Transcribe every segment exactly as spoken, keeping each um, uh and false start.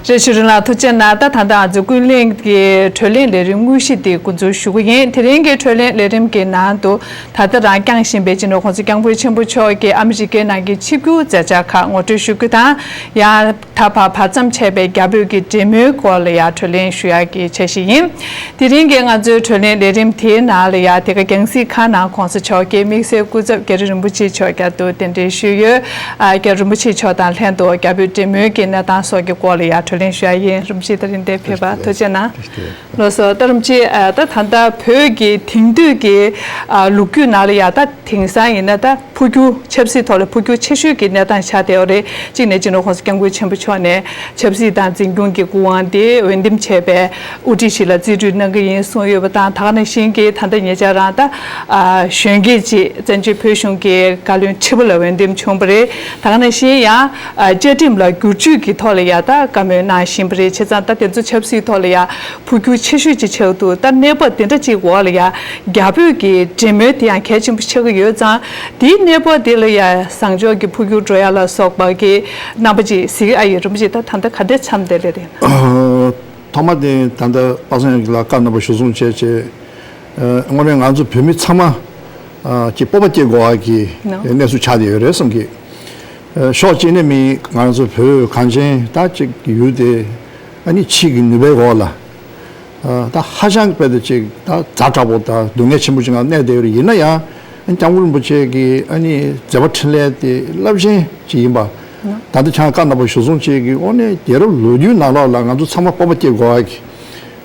བཀྲ་ཤིས་རིང་ལགས་ཐུགས་རྗེ་གནང་། ད་ད་ལྟ་ང་ཚོ་ཀུན་གླེང་གི་གྲོས་གླེང་ལས་རིམ་དངོས་གཞི་དེ་འགོ་འཛུགས་ཞུ་གི་ཡིན། དེ་རིང་གི་གྲོས་གླེང་ལས་རིམ་གྱི་ནང་དུ་ད་ལྟ་རང་བསྐྱངས་བཞིན་པའི་སྤྱི་ནོར་༸གོང་ས་༸སྐྱབས་མགོན་ཆེན་པོ་མཆོག་གིས་ཨ་མི་རི་ཀའི་ནང་གི་ཆིབས་བསྒྱུར་མཛད་འཆར་ཁག་ངོ་སྤྲོད་ཞུ་རྒྱུ་དང་། ཡང་ད་བར་བར་མཚམས་ཆད་པའི་རྒྱ་བོད་ཀྱི་འབྲེལ་མོལ་སྐོར་ལ་ཡང་གྲོས་གླེང་ཞུ་ཡག་གི་འཆར་གཞི་ཡིན། དེ་རིང་གི་ང་ཚོའི་གྲོས་གླེང་ལས་རིམ་དེའི་ནང་ལ་ཡང་དེ་ག་རྒྱང་སྲིང་ཁང་ནང་༸གོང་ས་མཆོག་གིས་དམིགས་བསལ་སྐུ་ཚབ་རྒྱ་རི་རིན་པོ་ཆེ་མཆོག་བསྐྱར་དུ་གདན་འདྲེན་ཞུས་ཡོད། ཨ་རྒྱ་རི་རིན་པོ་ཆེ་མཆོག་དང་ལྷན་དུ་རྒྱ་བོད་འབྲེལ་མོལ་གྱི་གནས་སྟངས་སོགས་ཀྱི་སྐོར་ལ་ཡང་གྲོས་གླེང་ཞུ་ཡག་ཡིན། རིན་པོ་ཆེ་ད་རིང་འདིར་ཕེབས་པ་ཐུགས་རྗེ་གནང་། ལགས་སོ། ད་རིན་པོ་ཆེ། ཨ་ད་ད་ལྟ་བོད་ཀྱི་དེང་དུས་ཀྱི་ཨ་ལོ་རྒྱུས་ནང་ལ་ཡང་ད་དེང་སང་ཡིན་ན་ད་འཕོ་འགྱུར་ཆབ་སྲིད་ཐོག་ལ་འཕོ་འགྱུར་ཆེ་ཤོས་ཀྱི་གནས་སྟངས་ཆགས་བསྡད་ཡོད་རེད། གཅིག་ནས་སྤྱི་ནོར་༸གོང་ས་༸སྐྱབས་མགོན་ཆེན་པོ་མཆོག་ནས་ཆབ་སྲིད་དང་འཛིན་སྐྱོང་གི་སྐུ་དབང་དེ་འོས་འདེམས་བྱས་པའི་དབུ་ཁྲིད་ཞིག་ལ་རྩིས་སྤྲོད་གནང་གི་ཡིན་གསུངས་ཡོད་པ་དང་། ད་ག་ནང་བཞིན་གྱི་ད་ལྟ་ཉེ་ཆར་རང་ད་ཨ་གཞོན་སྐྱེས་ཅིག་བཙན་བྱོལ་བོད་གཞུང་གི་བཀའ་བློན་ཁྲི་པ་ལ་འོས་འདེམས་བྱུང་བ་རེད། ད་ག་ནང་བཞིན་ཡང་ཨ་བཅའ་ཁྲིམས་ལ་བསྒྱུར་བཅོས་ཀྱི་ཐོག་ལ་ཡང་ད་བཀའ་མོལ་གནང་བཞིན་པ་རེད། བྱས་ཙང་ད་དེ་ཚོ་ཆབ་སྲིད་ཐོག་ལ་ཡང་འཕོ་འགྱུར་ཆེ་ཤོས་ཅིག་ཆགས་འདུག་ད་གནས་བབ་དེ་འདྲ་ཅིག་འོག་ལ་ཡང་རྒྱ་བོད་ཀྱི་འབྲེལ་མོལ་དེ་ཡང་གལ་ཆེན་པོ་ཆགས་ཀྱི་ཡོད་ཙང་། དེའི་གནས་བབ་དེ་ལ་ཡང་བཟང་ཕྱོགས་ཀྱི་འཕོ་འགྱུར་འགྲོ་ཡ་ལ་སོགས་པ་གི་རྣམ་པ་ཅིག་གཟིགས་ཨ་ཡི་རིན་པོ་ཆེ་ད་ད་ལྟ་ག་འདྲ་འཚམས་བསྡད་ལེ་རེད། ཐོག་མ་དེ་ད་ལྟ་པ་སངས་ལགས་བཀའ་གནང་བ་གཞིར་བཟུང་བྱས་བྱས། དངོས་གནས་ང་ཚོ་བོད་མི་ཚང་མ་ཀྱི་སྤོབས་པ་སྐྱེ་དགོས་པ་གི་གནས་ཚུལ་ཆགས་བསྡད་ཡོད་རེད་བསམ་གི། ཕྱོགས་གཅིག་ནས་མི་ང་ཚོ་བོད་གངས་ཅན་ད་ཅིག་ཡུལ་དེ་ཨ་ནི་ཕྱིའི་གི་ནུས་པའི་འོག་ལ་ད་ཧ་ཅང་དཔེ་དེ་ཅིག་ད་ཛ་དྲག་པོ་དང་སྡུག་བསྔལ་ཆེན་པོ་ཅིག་ངང་གནས་བསྡད་ཡོད་རེད། ཡིན་ན་ཡང་སྐྱབས་མགོན་རིན་པོ་ཆེ་གི་ཨ་ནི་མཛད་པ་འཕྲིན་ལས་དེ་རླབས་ཆེན་ཅིག་ཡིན་པ། ད་ལྟ་ཁྱེད་རང་བཀའ་གནང་བ་གཞིར་བཟུང་བྱས་ཀྱི་དངོས་གནས་རྒྱལ་རབས་ལོ་རྒྱུས་ནང་ལོགས་ལ་ང་ཚོ་ཚང་མ་སྤོབས་པ་སྐྱེ་དགོས་པ་གི་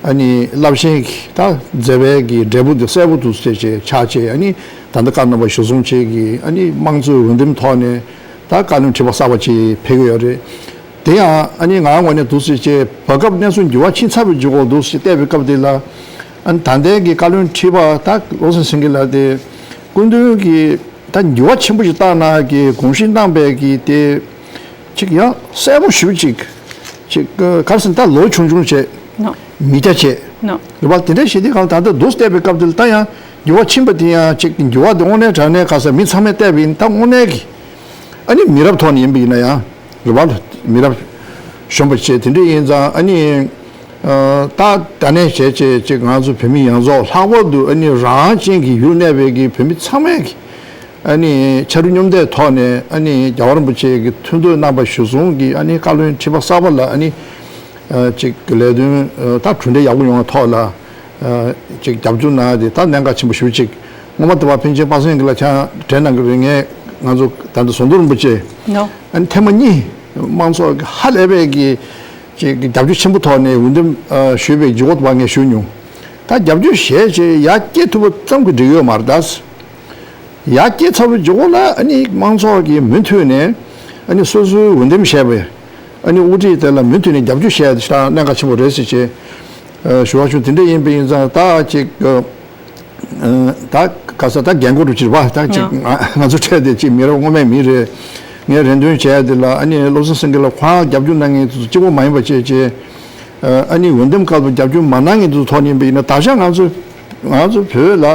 ཨ་ནི་རླབས་ཆེན་གྱི་ད་མཛད་པའི་གི་འབྲས་བུ་དེ་གསལ་པོ་འདུག་ཟེར་བྱས་ཆགས་བྱས། ཨ་ནི་ད་ལྟ་བཀའ་གནང་བ་གཞིར་བཟུང་བྱས་ཀྱི་ཨ་ནི་དམངས་གཙོའི་འོས་འདེམས་ཐོག་ནས་ད་བཀའ་བློན་ཁྲི་པ་གསར་པ་ཅིག་ཕེབས་ཀྱི་ཡོད་རེད། དེ་ཡང་ཨ་ནི་ང་ངོས་ནས་འདུག་ཟེར་བྱས་བར་སྐབས་གནས་ཚུལ་འགྱུར་བ་ཕྱིན་ཚར་བའི་རྗེས་འོག་འདུག་ཟེར་བལྟས་པའི་སྐབས་དེ་ལ་ཨ་ནི་ད་ལྟའི་གི་བཀའ་བློན་ཁྲི་པ་ད་བློ་བཟང་སེང་གེ་ལགས་དེ་སྐུ་མདུན་གྱི་ད་འགྱུར་བ་ཆེན་པོ་ཞིག་བཏང་གནང་གི་དགོངས་བཞེས་གནང་པའི་གི་དེ་ཅིག་ཡང་གསལ་པོ་ཞེ་པོ་ཅིག་ཅིག་ག་རེ་ཟེར་ན་ད་ལོ་ཆུང་ཆུང་བྱས། ནོ། མི་སྐྱ་བྱས། ནོ། རེད་པ། དེ་འདྲ་ཞིག་དེ་གང་ད་ལྟ་འདུག་བལྟས་པའི་སྐབས་དེ་ལ་ད་ཡང་འགྱུར་བ་ཕྱིན་པ་དེ་ཡང་ཅིག་འགྱུར་བ་དེ་དངོས་གནས་དྲང་གནས་ག་ས་མི་ཚང་མས་བལྟས་པ་ཡིན་ད་དངོས་གནས་ཀྱི་ཨ་ནི་མི་རབས་ཐོག་ནས་ཡིན་པ་ཡིན་ན་ཡང་རེད་པ། མི་རབས་གཞོན་པ་བྱས་དེ་འདྲ་ཡིན་ཙང་ཨ་ནི། ད་ད་ནས་བྱས་བྱས་ཅིག་ང་ཚོ་བོད་མི་ཡོངས་རྫོགས་ལྷག་པར་དུ་ཨ་ནི་རང་དབང་ཅན་གྱི་ཡུལ་གནས་པའི་གི་བོད་མི་ཚང་མས་ཀྱི་ཨ་ནི་ཕྱར་གྲུ་སྙོམས་འདེགས་ཐོག་ནས་ཨ་ནི་རྒྱལ་བ་རིན་པོ་ཆེ་གི་ཐུགས་འདོད་གནང་བ་གཞིར་བཟུང་གི་ཨ་ནི་བཀའ་བློན་ཁྲི་པ་གསར་པ་ལ་ཨ་ནི་ཅིག་ལས་དོན་ད་གྲུབ་འབྲས་ཡག་པོ་ཡོང་བའི་ཐོག་ལ་ཅིག་རྒྱབ་སྐྱོར་གནང་ཡ་དེ་ད་གནད་འགག་ཆེན་པོ་ཞེ་པོ་ཅིག་སྔོན་མ་དེ་བ་ཕན་ཆད་པ་སངས་ལགས་ཁྱེད་དྲན་གནང་གི་རེད། ངས་ང་ཚོ་ད་ལྟ་ཟུང་དུ་རིན་པོ་ཆེ་ནོ། ཨ་ནི་ཐེངས་མ་གཉིས་དམངས་ཚོགས་ཀྱི་ཧ་ལས་པའི་གི་ཅིག་གི་རྒྱབ་སྐྱོར་ཆེན་པོ་ཐོག་ནས་འོས་འདེམས་ཞུས་པའི་ལྗིད་ཁོག་དུ་བ་ངས་ཞུ་མྱོང་། ད་རྒྱབ་སྐྱོར་བྱས་བྱས་ཡར་སྐྱེལ་ཐུབ་པ་ཙམ་གྱིས་འགྲིག་ཡོད་མ་རེད་ད། ཡར་སྐྱེལ་ཚར་བའི་ལྗིད་ཁོག་ལ་ཨ་ནི་དམངས་ཚོགས་ཀྱིས་མུ་མཐུད་ནས་ཨ་ནི་སོ་སོའི་འོས་འདེམས་བྱས་པའི་ཨ་ནི་དབུ་ཁྲིད་དེ་ལ་མུ་མཐུད་ནས་རྒྱབ་སྐྱོར་བྱས་ཏེ་ཞེ་དྲག་གནད་འགག་ཆེན་པོ་རེད་ཟེར་བྱས་ཞུ་བ་བྱུང་། དེ་འདྲ་ཡིན་པ་ཡིན་ཙང་ད་ཅིག་ད་ག་ས་ད་རྒན་གོག་རུ་ཅིག་རེད་པ། ད་ཅིག་ང་ང་ཚོ་འཕྲད་དེ་ཅིག་མི་རབས་སྔོན་མའི་མི་རེད། ངས་རེ་འདུན་བྱས་དེ་ལ་ཨ་ནི་བློ་བཟང་སེང་གེ་ལ་ཁོ་རང་རྒྱབ་སྐྱོར་གནང་མཁན་དེ་ཚོ་གཅིག་པོ་མ་ཡིན་པ་བྱས་བྱས་ཨ་ནི་འོས་འདེམས་སྐབས་སུ་རྒྱབ་སྐྱོར་མ་གནང་མཁན་དེ་ཚོ་ཐོག་ནས་ཡིན་པ་ཡིན་ན་ད་ཆ་ང་ཚོ་ང་ཚོ་བོད་ལ་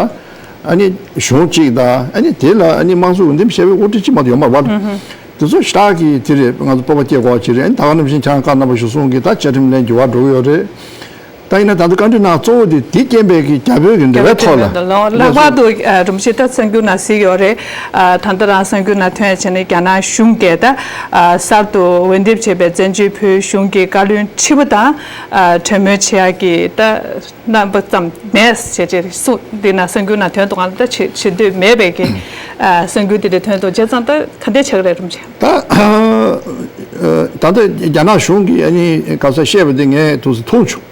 ཨ་ནི་གཞུང་གཅིག་དང་ཨ་ནི་དེ་ལ་ཨ་ནི་དམངས་གཙོ་འོས་འདེམས་བྱས་པའི་དབུ་ཁྲིད་གཅིག་མ་གཏོགས་ཡོད་མ་རེད་པ། དེ་ཚོ་ཞེ་དྲག་གི་དེ་རེད། ང་ཚོ་སྤོབས་པ་སྐྱེ་དགོས་པ་ཅིག་རེད། ཨ་ནི་ད་ག་ནང་བཞིན་ཁྱེད་རང་བཀའ་གནང་བ་གཞིར་བཟུང་གི་ད་བཅའ་ཁྲིམས་ལ་འགྱུར་བ་འགྲོ་གི་ཡོད་རེད། ད་ཡིན་ན་ད་ལྟ་བཀའ་འདྲི་གནང་གཙོ་བོ་དེ་དེ་རྐྱེན་པས་ཀྱི་རྒྱ་བོད་ཀྱི་འབྲེལ་བའི་ཐོག་ལ། ལྷག་པར་དུ་རིན་པོ་ཆེ་ད་གསར་འགྱུར་ནང་གཟིགས་ཡོད་རེད། ད་ལྟ་རང་གསར་འགྱུར་ནང་ཐོན་བྱས་ནས་རྒྱ་ནག་གཞུང་གིས་ད་གསར་དུ་འོས་འདེམས་བྱས་པའི་བཙན་བྱོལ་བོད་གཞུང་གི་བཀའ་བློན་ཁྲི་པ་དང་གྲོས་མོལ་བྱེད་ཡག་གི་ད་རྣམ་པ་ཙམ་མེད་ཞེས་བྱས་གསུངས། འདི་ན་གསར་འགྱུར་ནང་ཐོན་འདུག་ང་ལ་ད་བྱེད་བྱེད་འདོད་མེད་པའི་གི་གསར་འགྱུར་དེ་འདྲ་ཐོན་འདུག་བྱས་ཙང་ད་ག་འདྲས་བྱེད་ཀྱི་རེད་རིན་པོ་ཆེ། ད་ད་ལྟ་རྒྱ་ནག་གཞུང་གིས་ཨ་ནི་ག་ས་བཤད་པ་དེ་ངས་ཐུགས་སུ་ཐུག་བྱུང་།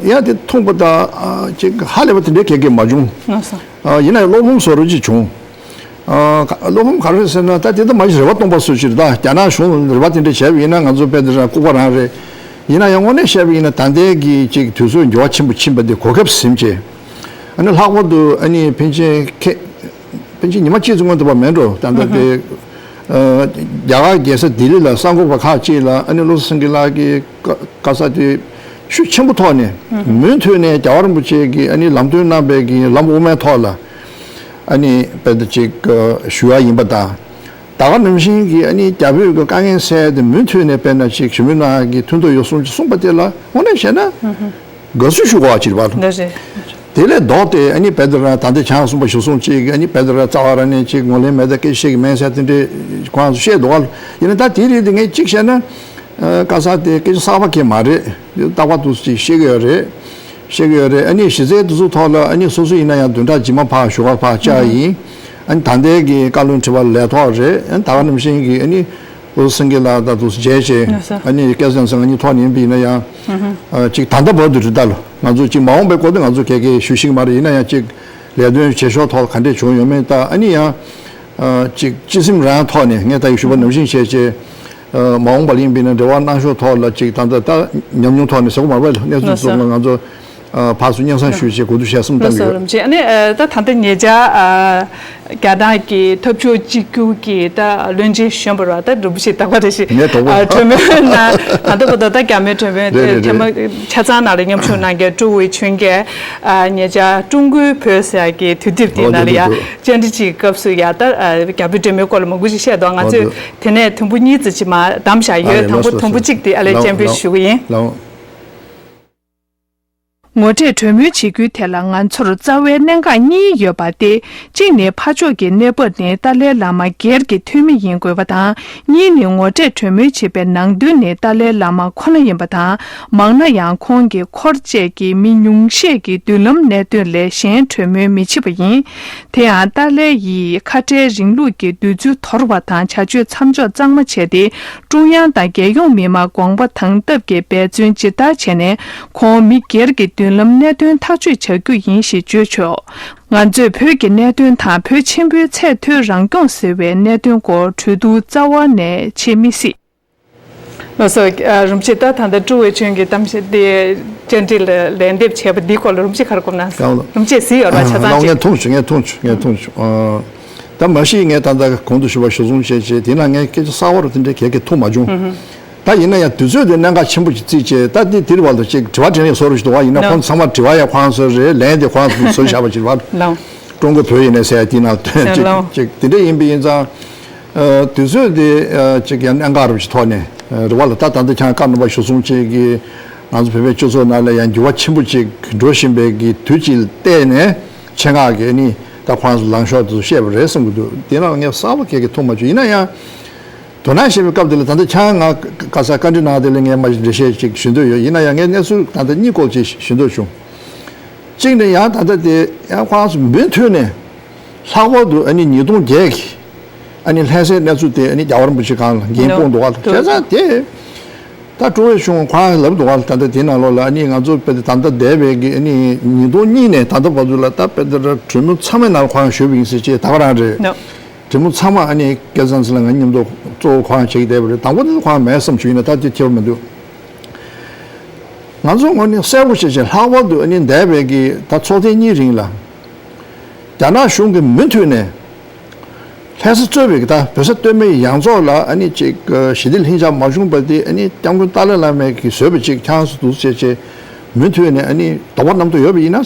ཡང་དེ་མཐོང་པ་དང་ཅིག་ཧ་ལས་པ་དེ་འདྲའི་ག་གེ་མ་བྱུང་། ཡིན་ན་ཡང་བློ་ཕམ་བཟོ་འདྲ་ཅིག་བྱུང་། བློ་ཕམ་ག་རེ་ཟེར་ན་ད་དེ་ལྟ་མ་གཞི་རེ་བ་སྟོང་པ་བཟོ་ཅིག་རེད། ད་རྒྱ་ནག་གཞུང་ལ་རེ་བ་དེ་འདྲ་བྱས་པ་ཡིན་ན་ང་ཚོ་དཔེ་དེ་རང་ལྐུགས་པ་རང་རེད། ཡིན་ན་ཡང་དངོས་གནས་བཤད་པ་ཡིན་ན་ད་ལྟའི་གི་ཅིག་དུས་ཚོད་འགྱུར་བ་ཆེན་པོ་ཕྱིན་པ་དེ་གོ་སྐབས་ཟིན་བྱས། ཨ་ནི་ལྷག་པར་དུ་ཨ་ནི་ཕན་ཆད་ཁེ་ཕན་ཆད་ཉི་མ་གཅིག་ཙམ་སྔོན་དུ་བ་མེད་འགྲོ། ད་ལྟ་དེ་རྒྱ་གར་རྒྱལ་ས་ལྡི་ལི་ལ་གསར་འགོད་པ་ཁག་ཅིག་ལ་ཨ་ནི་བློ་བཟང་སེང་གེ་ལགས་ཀྱིས་ག་ས་དེ་ཤུགས་ཆེན་པོ་ཐོག་ནས་མུ་མཐུད་ནས་རྒྱལ་བ་རིན་པོ་ཆེ་གིས་ཨ་ནི་ལམ་སྟོན་གནང་པའི་གི་ལམ་དབུ་མའི་ཐོག་ལ་ཨ་ནི་དཔེ་དེ་ཅིག་ཞུ་ཡ་ཡིན་པ་དང་། ད་ག་ནང་བཞིན་གྱི་ཨ་ནི་རྒྱ་བོད་ཀྱི་དཀའ་ངལ་སེལ་ཏེ་མུ་མཐུད་ནས་དཔེར་ན་ཅིག་ཞི་མོལ་གནང་ཡག་གི་མཐུན་ཐོག་ཡོད་གསུངས་ཅིག་གསུངས་པ་དེ་ལ་དངོས་གནས་བཤད་ན་དགའ་བསུ་ཞུ་དགོས་པ་ཅིག་རེད་པ། འདི་རེད། དེ་ལས་ལྡོག་སྟེ་ཨ་ནི་བེ་ཏི་ར་ད་ལྟ་ཆང་གསུངས་པ་ཞུ་སོང་ཅིག་ཨ་ནི་བེ་ཏི་ར་རྩ་བ་རང་ནས་ཅིག་ངོས་ལེན་མེད་ད་སྐད་ཆ་བཤད་ཀྱི་མེད་ཟེར་དེ་འདྲའི་ཁོང་ཚོ་བཤད་འདུག་ག། ཡིན་ན་ད་དེའི་རིགས་དེ་ངས་གཅིག་བཤད་ན། ཨ་ག་ས་དེ་སྐད་ཆ་གསར་པ་གང་མ་རེད། རྟག་པར་དུ་ཅིག་བཤད་ཀྱི་ཡོད་རེད། བཤད་ཀྱི་ཡོད་རེད། ཨ་ནི་གཞི་རྩའི་དེ་ཚོ་ཐོག་ལ་ཨ་ནི་སོ་སོ་ཡིན་ན་ཡང་བདུན་ཕྲག་རྗེས་མ་ཕར་ཞོགས་ཀ་ཕར་བཅར་ཡིན། ཨ་ནི་ད་ལྟའི་གི་བཀའ་བློན་ཁྲི་པ་ལས་ཐོག་རེད། ཨ་ནི་ད་ག་ནང་བཞིན་གི་ཨ་ནི་ཨུ་སེང་གེ་ལགས་ད་དུ་མཇལ་བྱས་ཨ་ནི་སྐལ་བཟང་ཚང་ཨ་ནི་ཐོག་ནས་ཡིན་པ་ཡིན་ན་ཡང་ཨ་ཅིག་ད་ལྟ་བར་དུ་རེད་ད་ལོ། ང་ཚོ་ཅིག་མ་འོངས་པའི་སྐོར་དེ་ང་ཚོ་ག་གེ་ཞུ་ཤེས་ཀྱི་མ་རེད། ཡིན་ན་ཡང་ཅིག་ལས་དོན་བྱེད་ཕྱོགས་ཐོག་ག་འདྲས་བྱུང་ཡོད་མེད་ད་ཨ་ནི་ཡང་ཨ་ཅིག་སྤྱི་སེམས་རང་ཐོག་ནས་ངས་ད་ཡིག་ཞུ་བ་ནང་བཞིན་བྱས་བྱས་ཨ་མ་འོངས་པ་ལ་ཡིན་པ་ཡིན་ན་འབྲེལ་བ་གནང་ཕྱོགས་ཐོག་ལ་ཅིག་ད་ལྟ་ད་ཉམས་མྱོང་ཐོག་ནས་ཟེར་དགོས་མ་རེད། གནས་ཚུལ་ཚོ་ལ་ང་ཚོ་ཨ་ཕར་ཚུར་སྙན་སེང་ཞུས་བྱས་གོ་བསྡུར་བྱས་གསུམ་བཏང་གི་ཡོད། རིན་པོ་ཆེ། ཨ་ནི་ཨ་ད་ད་ལྟ་ཉེ་ཆར་ཨ་རྒྱ་ནག་གི་འཐབ་ཕྱོགས་གཅིག་གྱུར་གྱི་ད་བློན་ཆེན་གཞོན་པ་ར་ད་རིན་པོ་ཆེ་རྟག་པར་རེ་ཞིག་ངས་དོགས་པ། ཨ་གྲོས་མོལ་གནང་། ད་ལྟ་བར་དུ་ད་རྒྱ་མིའི་གྲོས་མོལ་རེད་རེད་ཐེངས་མ་རེད། ཆ་ཚང་ནང་ལ་མཉམ་ཞུགས་གནང་མཁན་ཀྲུའུ་ཝེ་ཆུན་གྱིས་ཨ་ཉེ་ཆར་ཀྲུང་གོའི་བོད་ཟེར་ཡག་གི་དུས་དེབ་དེའི་ཨོ་ནང་ལ་འདུག་ཡ་འདུག་འདུག་བཅར་འདྲི་ཅིག་སྐབས་སུ་ཡ་ད་ཨ་རྒྱ་བོད་འབྲེལ་མོལ་སྐོར་ལ་མང་པོ་ཞིག་བཤད་འདུག་ང་ཨོ་ཚོས་འདུག་དེ་ནས་དུམ་བུ་གཉིས་ཙམ་ཅིག་མར་བདམས་བཞག་ཨ་ཡོད། རེད་དང་པོ་ལགས་སོ། དུམ་བུ་གཅིག་དེ་ཨ་ལས་ལགས་སྤྱན་འབུལ་ལགས་ཞུ་གི་ཡིན། ལགས། ངོ་འཕྲད་གྲོས་མོལ་བྱེད་རྒྱུའི་ཐད་ལ་ང་ཚོར་རྩ་བའི་གནད་འགག་གཉིས་ཡོད་པ་སྟེ། གཅིག་ནི་ཕར་ཕྱོགས་ཀྱི་གནས་བབ་ནི་ཏཱ་ལའི་བླ་མ་སྒེར་གྱི་འཐུས་མི་ཡིན་དགོས་པ་དང་། གཉིས་ནི་ངོ་འཕྲད་གྲོས་མོལ་བྱེད་པའི་ནང་དོན་ནི་ཏཱ་ལའི་བླ་མ་ཁོ་ན་ཡིན་པ་དང་། མང་ན་ཡང་ཁོང་གི་འཁོར་བཅས་ཀྱི་མི་ཉུང་ཤས་ཀྱི་མདུན་ལམ་གནད་དོན་ལས་གཞན་གྲོས་མོལ་མི་བྱེད་པ་ཡིན། དེ་ཡང་ཏཱ་ལའི་ཡིས་ཁ་བྲལ་རིང་ལུགས་ཀྱི་འདོད་ཚུལ་དོར་བ་དང་བྱ་སྤྱོད་མཚམས་འཇོག་གཙང་མ་བྱས་ཏེ། ཀྲུང་དབྱང་དང་རྒྱལ་ཡོངས་མི་མང་དགོངས་པ་དང་སྟབས་ཀྱིས་འབད་བརྩོན་ཇི་ལྟར་བྱས་ནས་ཁོང་མི་སྒེར་གྱི་མདུན་ལམ་གནད་དོན་ཐག་གཅོད་བྱ་རྒྱུ་ཡིན་ཞེས་བརྗོད་ཆོག་ང་ཚོས་བོད་ཀྱི་གནད་དོན་དང་བོད་ཆེན་པོའི་ཚད་མཐོའི་རང་སྐྱོང་ཟེར་བའི་གནད་དོན་སྐོར་གྲོས་བསྡུར་རྩ་བ་ནས་བྱེད་མི་སྲིད། ལགས་སོ། ཨ་རིན་པོ་ཆེ་ད་ད་ལྟ་ཀྲུའུ་ཝེ་ཆུན་གྱི་གཏམ་བཤད་དེ་བཅར་འདྲི་ལ་ལན་འདེབས་བྱས་པ་འདིའི་སྐོར་ལ་རིན་པོ་ཆེ་ག་རེ་དགོངས་གནང་སོང་། ལགས། རིན་པོ་ཆེ་གཟིགས་ཡོད་རེད་པ། ཆ་ཚང་ཅིག་ངས་མཐོང་བྱུང་། ངས་མཐོང་བྱུང་། ངས་མཐོང་བྱུང་། ཨ་ད་མ་གཞི་ངས་ད་ལྟ་གོང་དུ་ཞུས་པ་ཞུ་སོང་བྱས་བྱས་དེ་ན་ངས་སྐད་ཆ་གསར་བ་རུ་དེ་འདྲའི་གལ་གལ་ཐུག་མ་བྱུང་། ད་ཡིན་ན་ཡང་དུས་ཚོད་དེ་གནད་འགག་ཆེན་པོ་ཞིག་བརྩིས་བྱས། ད་དེ་དེར་བར་དུ་ཅིག་དྲི་བ་དྲིས་ལན་བཟོ་རུ་ཞིག་འདུག་བ། ཡིན་ན་ལགས། ཁོང་ཚང་མ་དྲི་བ་ཡང་ཁོང་ཚོ་རེད། ལན་དེ་ཁོང་ཚོ་བཟོས་བཞག་པ་ཅིག་རེད་པ། ལགས། ཀྲུང་གོ་བོད་ཡིན་ནའི་ཟེར་ཡ་དེ་ནང་དོན་ཅིག་ལགས། ཅིག་དེ་འདྲ་ཡིན་པ་ཡིན་ཙང་། ཨ་དུས་ཚོད་དེ་ཨ་ཅིག་ཡང་གནད་འགག་རུ་ཞིག་ཐོག་ནས་ཨ་རེད་པ་ལ། ད་ད་ལྟ་ཁྱེད་རང་བཀའ་གནང་བ་ཞུ་སོང་ཅིག་གིས་ང་ཚོ་བོད་པའི་སྤྱི་ཚོགས་ནང་ལ་ཡང་འགྱུར་བ་ཆེན་པོ་ཅིག་འགྲོ་བཞིན་པའི་གི་དུས་ཅིག་ལ་བལྟས་ནས་ཆེད་མངགས་ཀྱིས་ནི་ད་ཁོང་ཚོ་ལངས་ཕྱོགས་དེ་ཚོ་བཤད་པ་རེད་བསམ་གྱི་འདུག་དེ་ནང་ངས་གསར་པ་གལ་གལ་ཐུག་མ་བྱུང་། ཡིན་ན་ཡང་དོ་སྣང་བྱེད་པའི་སྐབས་དེ་ལ་ད་ལྟ་ཁྱེད་རང་ང་ག་ས་བཀའ་འདྲི་གནང་དེ་ལ་ངས་མ་གཞི་འགྲེལ་བཤད་ཅིག་ཞུ་འདོད་ཡོད། ཡིན་ན་ཡང་ངས་གནས་ཚུལ་ད་ལྟ་གཉིས་སྐོར་ཅིག་ཞུ་འདོད་བྱུང་། གཅིག་ནི་ཡང་ད་ལྟ་དེ་ཡང་ཁོང་ཚོ་མུ་མཐུད་ནས་ལྷག་པར་དུ་ཨ་ནི་ཉིས་སྟོང་བརྒྱད་ཀྱི་ཨ་ནི་ལྷ་སའི་གནས་ཚུལ་དེ་ཨ་ནི་རྒྱལ་བ་རིན་པོ་ཆེ་སྒང་ལ་འགན་སྤུངས་འདུག་ག། བྱས་ཙང་དེ་ད་ཀྲུའུ་ཝེ་ཆུན་ཁོང་ལབ་འདུག་ག། ད་ལྟ་དེ་ནང་ལོགས་ལ་ཨ་ནི་ང་ཚོ་དཔེ་དེ་ད་ལྟ་འདས་པའི་གི་ཨ་ནི་ཉིས་སྟོང་གཉིས་ནས་ད་ལྟ་བར་དུ་ལ་ད་དཔེ་དེ་གྲོས་མོལ་ཚང་མའི་ནང་ལ་ཁོང་ཞུགས་པ་ཡིན་ཟེར་བྱས། ད་ག་རང་རེད། གྲོས་མོལ་ཚང་མ་ཨ་ནི་སྐལ་བཟང་ཚེ་ལགས་ང་མཉམ་དུ་གཙོ་བོ་ཁོང་བྱེད་ཀྱི་བསྡད་པ་རེད། དང་པོ་དེ་ཁོང་མེད་བསམ་བྱུང་། ཡིན་ན་ད་དེ་ཁྱབ་མི་འདུག་ང་ཚོ་ངོས་ནས་གསལ་པོ་བྱས་བྱས་ལྷག་པར་དུ་ཨ་ནི་འདས་པའི་གི་ད་ཚོགས་ཐེངས་གཉིས་རིང་ལ་རྒྱ་ནག་གཞུང་གིས་མུ་མཐུད་ནས་ལྷ་ས་གཙོས་པའི་གི་ད་བོད་ས་སྟོད་སྨད་ཡོངས་རྫོགས་ལ་ཨ་ནི་ཅིག་ཞི་བདེ་ལྷིང་འཇགས་མ་བྱུང་བ་དེ་ཨ་ནི་སྐྱབས་མགོན་ཏཱ་ལའི་བླ་མས་གི་བཟོས་པ་ཅིག་ཁྱེད་རང་ཚོ་འདུག་བྱས་བྱས་མུ་མཐུད་ནས་ཨ་ནི་དོགས་པ་རྣམ་རྟོག་ཡོད་པ་ཡིན་ན།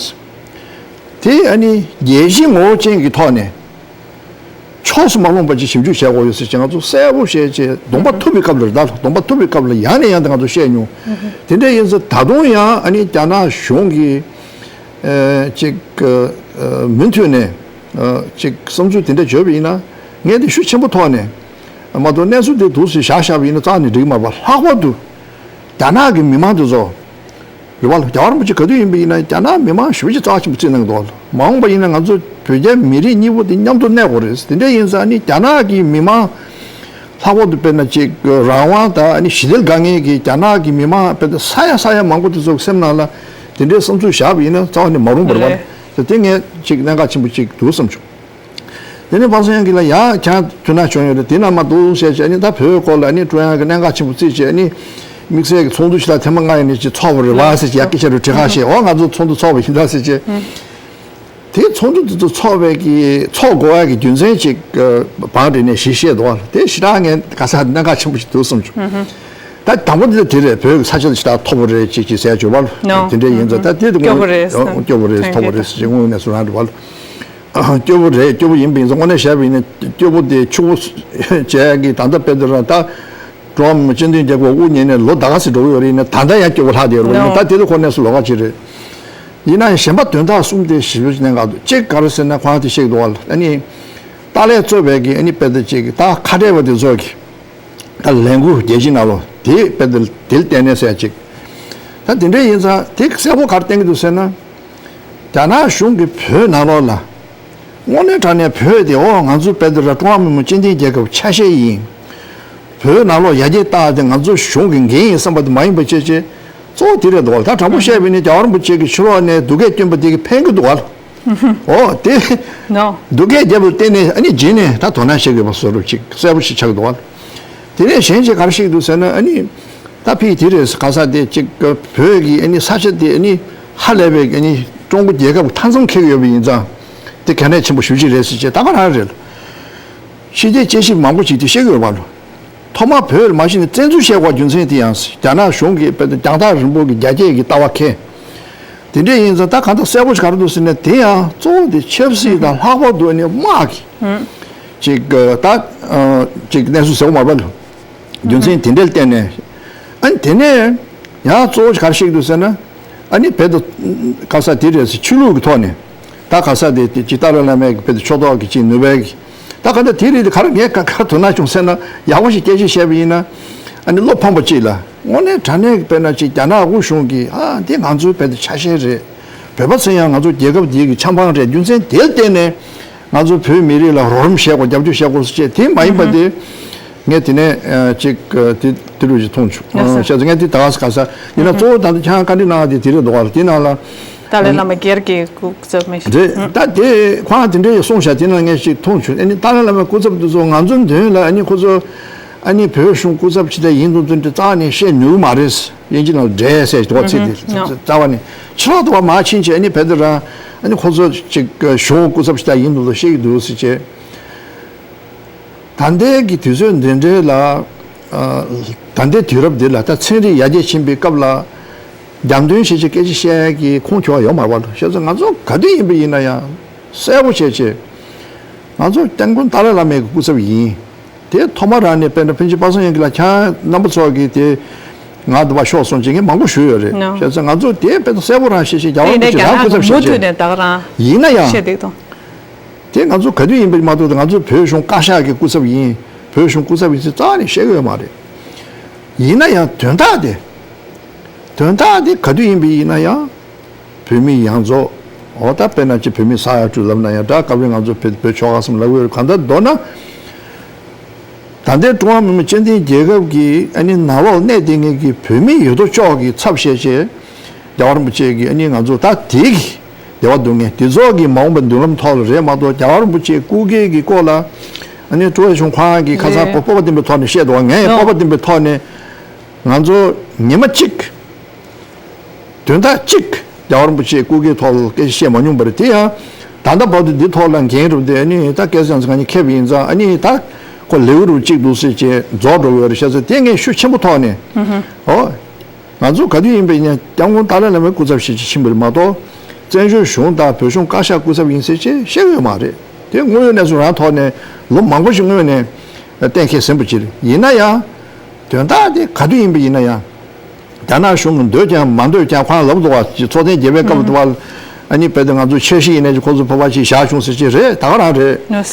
དེ་ཨ་ནི་རྒྱལ་སྤྱིའི་ངོ་བོ་ཅན་གྱི་ཐོག་ནས་ཕྱོགས་སུ་མ་ལྷུང་པ་ཅིག་ཞིབ་འཇུག་བྱེད་དགོས་ཡོད་ཟེར་བྱས་ང་ཚོ་གསལ་པོ་བཤད་བྱས། གདོང་པ་ཐུག་པའི་སྐབས་ལ་རེད། ད་གདོང་པ་ཐུག་པའི་སྐབས་ལ་ཡང་ནས་ཡང་དུ་ང་ཚོ་བཤད་མྱོང་། དེ་འདྲ་ཡིན་ཙང་ད་དུང་ཡང་ཨ་ནི་རྒྱ་ནག་གཞུང་གིས་ཨ་ཅིག་ཨ་མུ་མཐུད་ནས་ཨ་ཅིག་བསམ་ཚུལ་དེ་འདྲ་བརྗོད་པ་ཡིན་ན། ངས་དེ་ཤུགས་ཆེན་པོ་ཐོག་ནས་མ་གཏོགས་གནས་ཚུལ་དེ་འདུག་སེ་བཞག་བཞག་པ་ཡིན་ན་རྩ་ནས་འགྲིག་གི་མ་རེད་པ། ལྷག་པར་དུ་རྒྱ་ནག་གི་མི་མང་དེ་ཚོ་རེད་པ། རྒྱལ་བ་རིན་པོ་ཆེ་ག་དུས་ཡིན་པ་ཡིན་ན་རྒྱ་ནག་མི་མང་ཞེ་པོ་ཅིག་རྩ་ཆེན་པོ་བརྩིས་གནང་གི་འདུག་མ་འོངས་པ་ཡིན་ན་ང་ཚོ་བོད་རྒྱ་མི་རིགས་གཉིས་པོ་དེ་མཉམ་དུ་གནས་དགོས་རེད། དེ་འདྲ་ཡིན་ཙང་ནི་རྒྱ་ནག་གི་མི་མང་ལྷག་པར་དུ་དཔེར་ན་ཅིག་རང་དབང་དང་ཨ་ནི་ཞི་བདེ་ལ་དགའ་མཁན་གྱི་རྒྱ་ནག་གི་མི་མང་དཔེར་ན་ས་ཡ་ས་ཡ་མང་པོ་དེ་ཚོ་གི་སེམས་ནང་ལ་དེ་འདྲའི་བསམ་ཚུལ་བཞག་པ་ཡིན་ན་རྩ་བ་ནས་མ་རུང་བ་རེད་པ། རེད། དེ་ངས་ཅིག་གནད་འགག་ཆེན་པོ་ཅིག་འདུག་བསམ་བྱུང་། དེ་ནས་པ་སངས་དབྱངས་སྐྱིད་ལགས་ཡང་ཁྱེད་རང་ཐུགས་སྣང་བྱུང་ཡོད་རེད། དེ་ན་མ་འདུག་བཤད་བྱས་ནི་ད་བོད་སྐོར་ལ་ནི་ཀྲུང་དབྱང་གི་གནད་འགག་ཆེན་པོ་བརྩིས་བྱས་ནི་དམིགས་བསལ་གྱི་ཚོགས་འདུ་ཞིག་ལ་ཐེངས་མ་ལྔ་ཡིན་ནི་ཅིག་ཚོགས་པ་རེད་པ་ཟེར་གྱི་ཡ་སྐད་ཆ་རུ་དྲི་ཁ་བཤད། འོ་ང་ཚོ་ཚོགས་འདུ་ཚོགས་པ་ཡིན་ད་ཟེར་བྱས། དེ་ཚོགས་འདུ་དེ་ཚོ་ཚོགས་པའི་གི་ཚོགས་དགོས་ཡ་གི་རྒྱུ་མཚན་ཅིག་བང་བསྒྲིགས་ནས་ཞིག་བཤད་འདུག་བ། དེ་ཞེ་དྲག་ངས་ག་ས་གནད་འགག་ཆེན་པོ་ཞིག་འདུག་བསམ་བྱུང་། ད་དང་པོ་འདི་ད་དེ་རེད། བོད་ཀྱི་ས་ཆ་དེ་ཞེ་དྲག་མཐོ་པོ་རེད་ཅིག་ཅིག་ཟེར་བརྗོད་པ་ལ་དེ་འདྲ་ཡིན་ཙང་ད་དེ་དེ་སྐྱོ་པོ་རེད། སྐྱོ་པོ་རེད། མཐོ་པོ་རེད་ཟེར་བྱས་དངོས་གནས་སུ་རང་རེད་པ། སྐྱོ་པོ་རེད། སྐྱོ་པོ་ཡིན་པ་ཡིན་ཙང་དངོས་གནས་བཤད་པ་ཡིན་ན་སྐྱོ་པོ་དེ་ཕྱུག་པོ་བྱས་ཀྱི་ད་ལྟ་དཔེ་དེ་ར་ད་འགྲོ་བ་མི་སྤྱི་མཐུན་རྒྱལ་ཁབ་དབུ་བརྙེས་ནས་ལོ་ཟླ་ག་ཚོད་འགྲོ་གི་ཡོད་རེད། ཡིན་ན་ད་ལྟ་ཡང་སྐྱོ་པོ་ལྷག་བསྡད་ཡོད་རེད། ཡིན་ན་ད་དེ་ཚོ་ཁོ་གནས་སུ་ལོགས་ཀ་ཅིག་རེད། ཡིན་ན་ཡང་གཞན་པ་དོན་དག་གསུམ་དེ་ཞིབ་འཇུག་གནད་འགག་འདུག་གཅིག་ག་རེ་ཟེར་ན་ཁོ་རང་དེ་བཤད་ཀྱི་འདུག་བ། ཨ་ནི་ཏཱ་ལས་གཙོས་པའི་གི་ཨ་ནི་དཔེ་དེ་ཅིག་ད་ཁ་བྲལ་བ་དེ་ཚོ་གི་ད་ལས་འགུལ་རྒྱལ་སྤྱིའི་ནང་ལོགས་དེ་དཔེ་དེ་དེ་ལ་བརྟེན་ནས་ཟེར་ཅིག་ད་དེ་འདྲ་ཡིན་ཙང་དེ་གསལ་པོ་ག་རེ་བསྟན་གྱི་འདུག་ཟེར་ན། རྒྱ་ནག་གཞུང་གིས་བོད་ནང་ལོགས་ལ་དངོས་གནས་དྲང་གནས་བོད་དེ་འོ་ང་ཚོ་དཔེ་དེ་ར་ཀྲུང་ཧྭ་མི་དམངས་སྤྱི་མཐུན་རྒྱལ་ཁབ་ཆ་ཤས་ཡིན། བོད་ནང་ལོགས་ཡར་རྒྱས་བཏང་དེ་ང་ཚོ་གཞུང་གི་འགན་ཡིན་བསམ་པ་དེ་མ་ཡིན་པ་བྱས་བྱས་གཙོ་བོ་དེ་རེད་འདུག་བ། ད་དྲང་པོ་བཤད་པ་ཡིན་ན་རྒྱལ་བ་རིན་པོ་ཆེ་གི་ཕྱི་ལོགས་ནས་སྡུག་སྐད་སྐྱོན་པ་དེ་གི་ཕན་གི་འདུག་བ། འོ་དེ་ནོ། སྡུག་སྐད་རྒྱབ་པ་བརྟེན་ནས་ཨ་ནི་རྗེས་ནས་ད་དོ་སྣང་བྱེད་དགོས་པ་བཟོ་འདྲ་ཅིག་གསལ་པོ་ཞིག་ཆགས་འདུག་བ། དེ་ནས་གཞན་ཅིག་ག་རེ་བཤད་འདུག་ཟེར་ན། ཨ་ནི་ད་ཕི་དེ་རེད་ག་ས་དེ་ཅིག་བོད་ཀྱི་ཨ་ནི་ས་ཆ་དེ་ཨ་ནི་ཧ་ལས་པའི་ཨ་ནི་ཀྲུང་གོ་རྒྱལ་ཁབ་མཐའ་མཚམས་འཁེལ་ཡོད་པ་ཡིན་ཙང་དེ་གལ་གནད་ཆེན་པོ་ཞེ་པོ་ཅིག་རེད་ཟེར་བྱས་ད་ག་རང་རེད། ཕྱི་རྒྱལ་དཔྱད་ཞིབ་མང་པོ་ཅིག་དེ་བཤད་ཀྱི་ཡོད་པ་ལ། ཐོག་མར་བོད་ལ་མ་གཞི་ནས་བཙན་འཛུལ་བྱས་པའི་རྒྱུ་མཚན་དེ་ཡང་རྒྱ་ནག་གཞུང་གིས་དཔེ་རྒྱང་ཐག་རིང་པོ་གི་རྒྱ་སྐྱེད་ཀྱི་ལྟ་བ་འཁྱེར། དེ་འདྲ་ཡིན་ཙང་ད་གང་ལྟར་གསལ་པོ་ཞིག་ག་རེ་འདུག་ཟེར་ན། དེ་ཡང་གཙོ་བོ་དེ་ཆབ་སྲིད་དང་ལྷག་པར་དུ་ནི་དམག་གི་ཅིག་ད་ཅིག་གནས་ཚུལ་ཟེར་བ་མ་རེད་པ། རྒྱུ་མཚན་དེ་འདྲ་ལ་བརྟེན་ནས། ཨ་ནི་དེ་ནས་ཡང་གཙོ་བོ་ཞིག་ག་རེ་བཤད་ཀྱི་འདུག་ཟེར་ན། ཨ་ནི་བོད་དུ་ག་ས་དེ་རེད་ཟེར་ཆོས་ལུགས་ཀྱི་ཐོག་ནས་ད་ག་ས་དེ་དེ་ཅིག་ཏཱ་ལའི་བླ་མའི་གི་བོད་དུ་ཕྱོགས་གཏོགས་ཀྱི་ཅིག་ནུས་པའི་གི་ད་ག་འདྲ་དེ་རེད། དེ་ག་རེ་ངས་ག་ག་དོ་སྣང་བྱུང་ཟེར་ན། ཡག་པོ་ཞིག་སྐད་ཆ་བཤད་པ་ཡིན་ན། ཨ་ནི་བློ་ཕམ་པ་ཅིག་ལ་དངོས་གནས་དྲང་གནས་ཀྱི་དཔེར་ན་ཅིག་རྒྱ་ནག་དབུས་གཞུང་གིས་ཨ་འདི་ང་ཚོའི་བོད་དུ་ཆ་ཤས་རེད། བོད་པ་ཚོ་ཡང་ང་ཚོ་རྒྱལ་ཁབ་འདིའི་གི་ཆབ་འབངས་རེད། རྒྱུ་མཚན་དེ་ལ་བརྟེན་ནས་ང་ཚོ་བོད་མི་རིགས་ལ་རོགས་རམ་བྱེད་དགོས། རྒྱབ་སྐྱོར་བྱེད་དགོས་ཟེར་བྱས་དེ་མ་ཡིན་པ་དེ། ངས་དེ་ནས་ཅིག་དེ་དེ་རུ་ཅིག་མཐོང་བྱུང་། བྱས་ཙང་ངས་དེ་ད་ག་ས་ག་ས་ཡིན་ན་གཙོ་བོ་ད་ལྟ་ཁྱེད་རང་བཀའ་འདྲི་གནང་བ་དེ་དེ་རེད་འདུག་བ། དེ་ནང་ལ། ཏཱ་ལའི་བླ་མ་སྒེར་གྱི་སྐུ་ཚབ་མི་ཞིག་རེད། ད་དེ་ཁོ་རང་དེ་འདྲའི་གསུངས་བཞག་དེ་ནང་ངས་ཅིག་མཐོང་བྱུང་། ཨ་ནི་ཏཱ་ལའི་བླ་མའི་སྐུ་ཚབ་དེ་ཚོ་ང་ཚོའི་མདུན་ལ་ཨ་ནི་ཁོ་ཚོ་ཨ་ནི་བོད་གཞུང་སྐུ་ཚབ་ཅིག་ད་ཡིན་དུས་དེ་འདྲ་རྩ་ནས་བཤད་ནུས་མ་རེད། དབྱིན་ཇི་ནང་འགྲེལ་ཟེར་འདུག་བ། ཚིག་དེ་རྩ་བ་ནས་ཕྱི་ལོགས་དུ་བ་མ་ཕྱིན་བྱས་ཨ་ནི་བོད་དུ་རང་ཨ་ནི་ཁོ་ཚོ་ཅིག་གཞུང་སྐུ་ཚབ་ཅིག་ད་ཡིན་དུས་ལ་བཤད་ཀྱི་འདུག་ཟེར་བྱས། ད་ལྟའི་གི་དུས་ཚོད་འདི་འདྲའི་ལ། ཨ། ད་ལྟའི་དུས་རབས་འདི་ལ་ད་ཚན་རིག་ཡར་རྒྱས་ཕྱིན་པའི་སྐབས་ལ་རྒྱབ་མདུན་བྱེད་ཆེད་སྐད་ཆ་བཤད་ཡ་གི་ཁུངས་འཁྱོལ་བ་ཡོད་མ་རེད་པ། བྱས་ཙང་ང་ཚོ་ག་དུས་ཡིན་པ་ཡིན་ན་ཡང་གསལ་པོ་བྱས་བྱས། ང་ཚོ་སྐྱབས་མགོན་ཏཱ་ལའི་བླ་མའི་གི་སྐུ་ཚབ་ཡིན། དེ་ཐོག་མ་རང་ནས་དཔེར་ན་ཕན་ཆད་པ་སངས་དབྱངས་སྐྱིད་ལགས་ཁྱེད་རྣམ་པ་ཚོ་གིས་དེ་ང་འདི་པར་ཤོག་གསུངས་བྱས་ངས་མང་པོ་ཞུས་ཡོད་རེད། ནོ། བྱས་ཙང་ང་ཚོ་དེ་དཔེ་ད་གསལ་པོ་རང་བཤད་བྱས་རྒྱལ་བ་རིན་པོ་ཆེ་རང་སྐུ་ཚབ་བྱས་བྱས། ཡིན་ན་ཡང་། དེ་ང་ཚོ་ག་དུས་ཡིན་པ་མ་གཏོགས་ང་ཚོ་བོད་གཞུང་བཀའ་ཤག་གི་སྐུ་ཚབ་ཡིན། བོད་གཞུང་སྐུ་ཚབ་ཡིན་ཟེར་རྩ་ནས་བཤད་ཀྱི་ཡོད་མ་རེད། ཡིན་ན་ཡང་དོན་དག་དེ། དོན་དག་དེ་ག་དུས་ཡིན་པ་ཡིན་ན་ཡང་། བོད་མི་ཡོངས་རྫོགས། འོ་ད་དཔེར་ན་ཅིག་བོད་མི་ས་ཡ་དྲུག་ལབ་ན་ཡང་འདྲ། སྐབས་རེ་ང་ཚོ་བོད་བོད་ཆོལ་ཁ་གསུམ་ལབ་ཀྱི་ཡོད་རེད། གང་ལྟར་མདོར་ན། ད་ལྟའི་ཀྲུང་ཧྭ་མི་དམངས་སྤྱི་མཐུན་རྒྱལ་ཁབ་ཀྱི་ཨ་ནི་ནང་ལོགས་གནས་བསྡད་མཁན་གྱི་བོད་མི་ཡོད་དོ་ཅོག་གི་ཚབ་བྱས་བྱས། རྒྱལ་བ་རིན་པོ་ཆེ་གིས་ཨ་ནི་ང་ཚོ་ད་དེ་གི་བདེ་བ་སྡུག་བསྔལ་དེ་ཚོ་གི་མ་འོངས་པའི་མདུན་ལམ་ཐོག་ལ་རེད་མ་གཏོགས། རྒྱལ་བ་རིན་པོ་ཆེའི་སྐུ་སྒེར་གྱི་སྐོར་ལ་ཨ་ནི་ཀྲུའུ་ཝེ་ཆུན་ཁོ་རང་གིས་ཁ་སང་རེད། སྤོབས་པ་ལྡན་པའི་ཐོག་ནས་བཤད་འདུག་བ། ངས་ནོ། སྤོབས་པ་ལྡན་པའི་ཐོག་ནས་ང་ཚོ་ཉི་མ་གཅིག་དོན་དག་གཅིག་རྒྱལ་བ་རིན་པོ་ཆེའི་སྐུ་སྒེར་ཐོག་ལ་སྐད་ཆ་བཤད་མ་མྱོང་པ་རེད། དེ་ཡང་ད་ལྟ་བར་དུ་འདི་ཐོག་ལ་འགན་རུབ་སྟེ་ཨ་ནི་ད་སྐལ་བཟང་ཚེ་རིང་ཁྱེད་ཡིན་ཙང་ཨ་ནི་ད་ཁོ་ལེའུ་རུ་གཅིག་འདུག་ཟེར་བྱས་རྫོགས་འགྲོ་གི་ཡོད་རེད། བྱས་ཙང་དེ་ངས་ཤུགས་ཆེན་པོ་ཐོག་ནས། ཨོ། ང་ཚོ་ག་དུས་ཡིན་པ་ཡིན་ན་སྐྱབས་མགོན་ཏཱ་ལའི་བླ་མའི་སྐུ་ཚབ་ཞིག་ཕྱིན་པ་རེད་མ་གཏོགས། བཙན་བྱོལ་གཞུང་དང་བོད་གཞུང་བཀའ་ཤག་སྐུ་ཚབ་ཡིན་ཟེར་ཅིག་བཤད་ཡོད་མ་རེད། དེ་དངོས་ཡོད་གནས་ཚུལ་རང་ཐོག་ནས་ལོ་མང་པོ་ཞིག་སྔོན་ནས་གཏན་འཁེལ་ཟིན་པ་ཅིག་རེད། ཡིན་ན་ཡང་། དོན་དག་དེ་ག་དུས་ཡིན་པ་ཡིན་ན་ཡང་། རྒྱ་ནག་གཞུང་གིས་འདོད་ཀྱང་མ་འདོད་ཀྱང་ཁོ་རང་ལབ་འདུག་བ། ཚོགས་ཐེངས་བརྒྱད་པའི་སྐབས་དུ་བ། ཨ་ནི་བོད་དུ་ང་ཚོ་འཆར་གཞི་ཡིན་ནའི་ཁོ་ཚོ་ཕོར་པ་ཅིག་བཞག་བྱུང་ཟེར་ཅིག་རེད། ད་ག་རང་རེད། ཨ།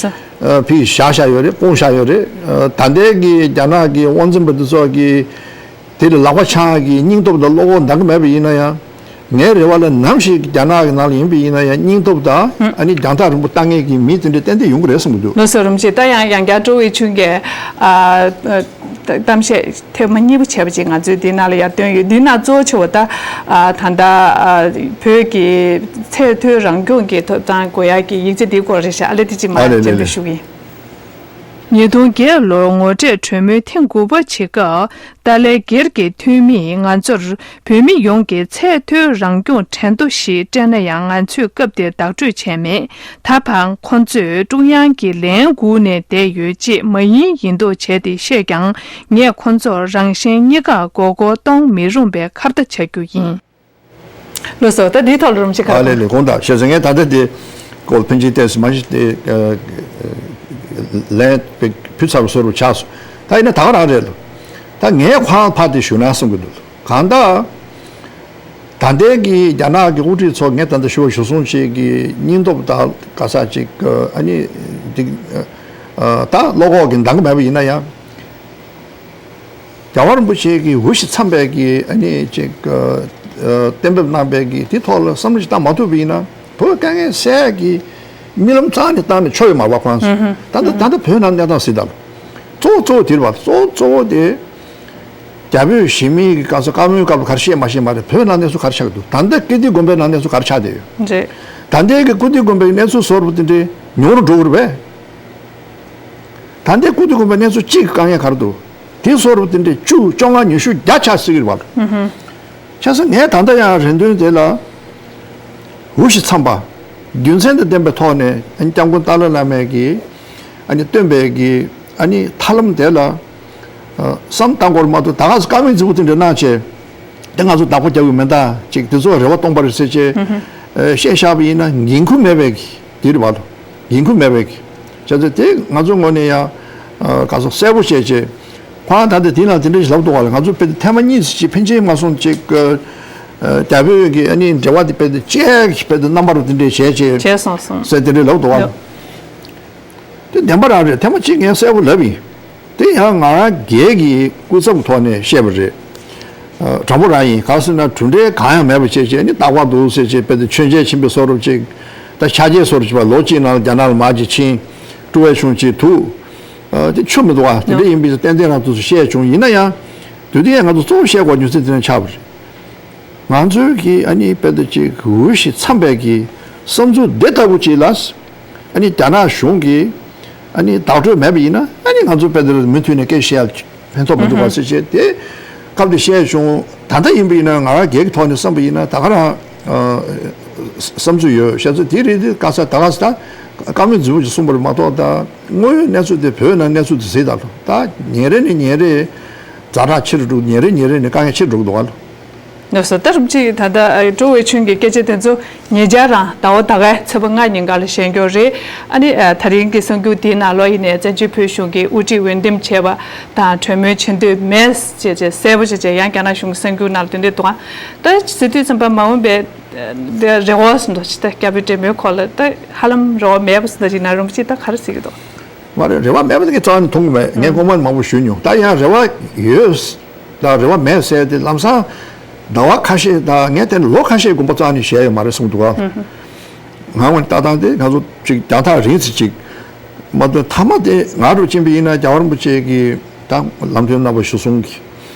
ཕྱིས་བཞག་བཞག་ཡོད་རེད། སྤུངས་བཞག་ཡོད་རེད། ཨ། ད་ལྟའི་གི་རྒྱ་ནག་གི་དབང་འཛིན་པ་འདི་ཚོ་གི་དེ་ལ་ལག་པ་འཆང་གི་སྙིང་སྟོབས་དང་བློ་ཁོག་འདང་གི་མེད་པ་ཡིན་ན་ཡང་། ངའི་རེ་བ་ལ་ནམ་ཞིག་རྒྱ་ནག་གི་ནང་ལ་ཡིན་པ་ཡིན་ན་ཡང་སྙིང་སྟོབས་དང་ཨ་ནི་རྒྱང་ཐག་རིང་པོ་བལྟ་མཁན་གྱི་མི་དེ་འདྲ་ཏན་ཏན་ཡོང་གི་རེད་བསམ་གྱི་འདུག་ལགས་སོ། རིན་པོ་ཆེ། ད་ཡང་ཡང་བསྐྱར་ཀྲོའུ་ཝེ་ཆུན་གྱིས་ཨ་གཏམ་བཤད་ཐེངས་མ་གཉིས་པ་བྱས་པ་ཅིག་ང་ཚོས་འདི་ནང་ལ་ཡར་བཏོན་ཡོད། འདི་ནང་གཙོ་ཆེ་བ་ད་ཨ་ད་ལྟ་ཨ་བོད་ཀྱི་ཚད་མཐོའི་རང་སྐྱོང་གི་ཐོབ་ཐང་དགོས་ཡག་གི་ཡིག་ཆ་འདིའི་སྐོར་རེད་ཤག་ཨ་ལས་དེ་ཅིག་མ་ཨ་ལས་ལས་སྤྱན་འདྲེན་ལས། ཞུ་གི་ཡིན། ཉིས་སྟོང་བརྒྱད་ལོར་ངོ་འཕྲད་གྲོས་མོལ་ཐེངས་དགུ་པ་བྱེད་སྐབས། ཏཱ་ལའི་སྒེར་གྱི་འཐུས་མིས་ང་ཚོར་བོད་མི་ཡོངས་ཀྱི་ཚད་མཐོའི་རང་སྐྱོང་གྲལ་མཐོ་ཞེས་སྤྲད་ན་ཡང་ང་ཚོས་སྐབས་དེར་བདག་སྤྲོད་བྱས་མེད། ད་བར་ཁོང་ཚོས་ཀྲུང་དབྱང་གི་ལན་སྒུག་ནས་བསྡད་ཡོད་ཅེས་མ་ཡིན་ཡིན་མདོག་བྱས་ཏེ་བཤད་ཀྱང་། ངས་ཁོང་ཚོར་རང་གཞན་གཉིས་ཀར་མགོ་སྐོར་གཏོང་མི་རུང་བའི་ཁ་བརྡ་བྱ་རྒྱུ་ཡིན། ལགས་སོ། ད་འདིའི་ཐོག་ལ་རིན་པོ་ཆེ་ག་རེ། ཨ་ལས་ལས། དགོངས་དག་བྱས་ཙང་ངས་ད་ལྟ་དེ་ སྐོར་ཕན་ཆད་ཏེས་མ་གཞི་དེ་ལན་ཕུལ་ཚར་བ་བཟོ་རུ་ཆགས་སོང་། ད་ཡིན་ན་ད་ག་རང་རེད་ལ། ད་ངས་ཁོང་ཕར་དེ་ཞུ་ན་གསུང་གི་འདུག་གང་ལྟར། ད་ལྟའི་གི་རྒྱ་ནག་གི་དབུ་ཁྲིད་ཚོ་ངས་ད་ལྟ་ཞུ་བ་ཞུ་སོང་ཅིག་གི་སྙིང་སྟོབས་དང་ག་ས་ཅིག་ཨ་ནི་འདི་ད་བློ་ཁོག་གི་འདང་གི་མེད་པ་ཡིན་ན་ཡང་། རྒྱལ་བ་རིན་པོ་ཆེ་གི་འུ་ཞིག་འཚམས་པའི་གི་ཨ་ནི་ཅིག་གཏན་འབེབས་གནང་པའི་གི་དེ་ཐོག་ལ་བསམ་བློ་ཞིག་བཏང་མ་ཐུབ་པ་ཡིན་ན་བོད་དཀའ་ངལ་སེལ་གི་རྨི་ལམ་རྩ་ནས་བཏང་ནས་ཆོག་ཡོད་མ་རེད་པ། ཁོང་ཚོ་ད་ལྟ་ད་ལྟ་བོད་ནང་གནས་སྟངས་གཟིགས་དང་། གཙོ་བོ་གཙོ་བོ་དེ་རེད་པ། གཙོ་བོ་གཙོ་བོ་དེ། རྒྱ་བོད་ཞི་མིའི་གི་སྐབས་སུ་བཀའ་མོལ་སྐབས་ལ་ག་རེ་བཤད་མ་ཤེས་མ་རེད། བོད་ནང་གནས་ཚུལ་ག་རེ་ཆགས་ཀྱི་འདུག་ད་ལྟ་ཀིརྟི་དགོན་པའི་ནང་གནས་ཚུལ་ག་རེ་ཆགས་བསྡད་ཡོད། རེད། ད་ལྟའི་གི་ཀིརྟི་དགོན་པའི་གནས་ཚུལ་བཟོ་འདྲ་པོ་དེ་འདྲའི་ཉུང་རུ་འགྲོ་གི་རེད་པས། ད་ལྟའི་ཀིརྟི་དགོན་པའི་གནས་ཚུལ་གཅིག་གི་དཀའ་ངལ་ག་རེ་འདུག་དེ་བཟོ་འདྲ་པོ་དེ་འདྲའི་བཅུ་བཅོ་ལྔ་ཉི་ཤུ་བརྒྱ་ཆགས་སྲིད་ཀྱི་རེད་པ། ཨུ་ཧུ། བྱས་ཙང་ངས་ད་ལྟ་ཡང་རེ་འདུན་དེ་ལ། འུ་ཞིག་འཚམས་པ། རྒྱུ་མཚན་དང་ལྡན་པའི་ཐོག་ནས་ཨ་ནི་སྐྱབས་མགོན་ཏཱ་ལའི་བླ་མས་ཀྱིས་ཨ་ནི་སྟོན་པའི་གི་ཨ་ནི་ཐབས་ལམ་དེ་ལ་ཨ་བསམ་བཏང་དགོས་མ་གཏོགས། ད་ག་སེ་བཀའ་མོལ་རྫིག་པོ་དེ་འདྲ་གནང་བྱས། དེ་ང་ཚོ་བདག་པོ་རྒྱག་གི་མེད་ད། ཅིག་དེ་ཚོ་རེ་བ་སྟོང་པ་རེད་ཟེར་བྱས་ཨ་བཤད་བཞག་པ་ཡིན་ན་འགན་ཁུར་མེད་པའི་གི་དེ་རེད་པ། འགན་ཁུར་མེད་པའི་གི། བྱས་ཙང་དེ་ང་ཚོ་ངོས་ནས་ཡང་ཨ་ག་སེ་གསལ་པོ་བྱས་བྱས། ཁོང་ད་ལྟ་དེ་ནང་དེ་འདྲ་ཞིག་ལབ་འདུག་ག་ལ། ང་ཚོ་དཔེ་དེ་ཐེངས་མ་གཉིས་ཅིག་ཕན་ཆད་མ་སོང་ཅིག་ཨ་རྒྱ་བོད་ཀྱི་ཨ་ནི་འབྲེལ་བ་དེ་དཔེ་དེ་བཅད་དཔེ་དེ་རྣམ་པ་རུ་དེ་འདྲས་བྱས་བྱས། བྱས་སོང་སོང་། ཟེར་དེ་འདྲས་ལབ་འདུག་ག་ལ། ཡོད། དེ་བདེན་པ་རང་རེད། ཐེངས་མ་གཅིག་ངས་གསལ་པོ་ལབ་ཡིན། དེ་ཡང་ང་རང་སྒེར་གྱི་སྐུ་ཚབ་ཐོག་ནས་བཤད་པ་རེད། ཨ་དྲང་པོ་རང་ཡིན། ག་རེ་ཟེར་ན་གྲུབ་འབྲས་གང་ཡང་མེད་པ་བྱས་བྱས་ནི་རྟག་པར་འདུག་ཟེར་བྱས། དཔེ་དེ་མཆོད་མཇལ་ཕྱིན་པའི་བཟོ་འདྲ་ཅིག་ད་ཕྱག་འཁྱེར་བཟོ་འདྲ་ཅིག་པ་ལོ་གཅིག་ནང་ལ་རྒྱ་ནག་ལ་མར་ཅིག་ཕྱིན། ཀྲུའུ་ཝེ་ཆུན་ཅིག་ཐུག་ཨ་དེ་ཆོ་མི་འདུག་ཨ། དེ་འདྲ་ཡིན་པས་ཏན་ཏན་རང་དུ་བཤད་བྱུང་། ཡིན་ན་ཡང་དེ་དུས་ཡང་ང་ཚོ་གཙོ་བོ་བཤད་དགོས་རྒྱུ་མཚན་དེ་རང་ཆགས་པ་རེད། ང་ཚོའི་གི་ཨ་ནི་དཔེ་དེ་ཅིག་འུ་ཞིག་འཚམས་པའི་གི་བསམ་ཚུལ་འདི་ལྟ་བུ་ཅིག་ལ་ཨ་ནི་རྒྱ་ནག་གཞུང་གི་ཨ་ནི་བདག་སྤྲོད་མེད་པ་ཡིན་ན། ཨ་ནི་ང་ཚོ་དཔེ་དེ་ལ་མུ་མཐུད་ནས་སྐད་བཤད་ཕན་ཐོགས་མི་འདུག་པ་ཟེར་བྱས། དེ་སྐབས་དེ་བཤད་བྱུང་། ད་ལྟ་ཡིན་པ་ཡིན་ན་ང་རང་སྒེར་གྱི་ཐོག་ནས་བསམ་པ་ཡིན་ན་ད་ག་རང་ཨ་བསམ་ཚུལ་ཡོད། བཤད་ཚུལ་དེ་རེད། དེ་ག་ས་ད་ག་ས་ད་བཀའ་མོལ་རྫིག་པོ་ཅིག་གསུངས་པ་རེད་མ་གཏོགས། ད་དངོས་ཡོད་གནས་ཚུལ་དེ་བོད་ནང་གནས་ཚུལ་དེ་གཟིགས་དང་། ད་ཉིན་རེ་ནས་ཉིན་རེ་ཛ་དྲག་ཆེ་རུ་འགྲོ། ཉིན་རེ་ཉིན་རེ་ནས་དཀའ་ངལ་ཆེ་རུ་འགྲོ་གི་འདུག་ག་ལ། ལགས་སོ། ད་རིམ་གྱིས་ད་ལྟ་ཀྲུའུ་ཝེ་ཆུན་གྱི་སྐད་ཆ་དེ་ཚོ་ཉེ་ཆར་རང་ཟླ་བ་ད་གའི་ཚེས་པ་ལྔ་ཉིན་ག་ལ་བཤད་རྒྱུ་རེད། ཨ་ནི་ཨ་ད་རིང་གི་གསར་འགྱུར་དེའི་ནང་ལོགས་ཡིན་ནའི་བཙན་བྱོལ་བོད་གཞུང་གིས་དབུ་ཁྲིད་འོས་འདེམས་བྱས་པ་དང་གྲོས་མོལ་བྱེད་འདོད་མེད་ཅེས་ཅེས་གསལ་པོ་བྱས་བྱས་ཡང་རྒྱ་ནག་གཞུང་གི་གསར་འགྱུར་ནང་ལ་དེ་འདྲས་འདུག་ཨ། ད་ཟེར་དུས་ཙམ་པ་མ་འོངས་པའི་ཨ་རེ་བ་ཟེར་འདུག་ཅི་ད་སྐྱབས་བཅོལ་འབྲེལ་མོལ་སྐོར་ལ་ད་ཧ་ལམ་རེ་བ་མེད་པ་ཟེར་འདུག་ཅིག་ན་རིན་པོ་ཆེ་ད་ག་རེ་ཟེར་གྱི་འདུག་མ་རེད། རེ་བ་མེད་པ་དེ་གི་རྩ་བ་ནས་མཐོང་གི་མེད། ངས་ཨུ་ཧུ། སྔོན་མ་མང་པོ་ཞུས་མྱོང་། ད་ཡང་རེ་བ་ཡོད་དང་རེ་བ་མེད་ཟེར་དེ་ལམ་སང་ཟླ་བ་ཁ་ཤས་དང་ངས་དེ་ལོ་ཁ་ཤས་དགོངས་པ་རྩ་ནས་བཞེས་ཡོད་མ་རེད་གསུངས་འདུག་ག་ཨུ་ཧུ། ང་ངོས་ལྟ་སྟངས་དེ་ང་ཚོ་ཅིག་རྒྱང་ཐག་རིང་ཙམ་ཅིག་མ་གཏོགས། མཐའ་མ་དེ་ང་རུ་ཕྱིན་པ་ཡིན་ན་རྒྱལ་བ་རིན་པོ་ཆེ་གིས་ད་ལམ་སྟོན་གནང་བ་གཞིར་བཟུང་གིས་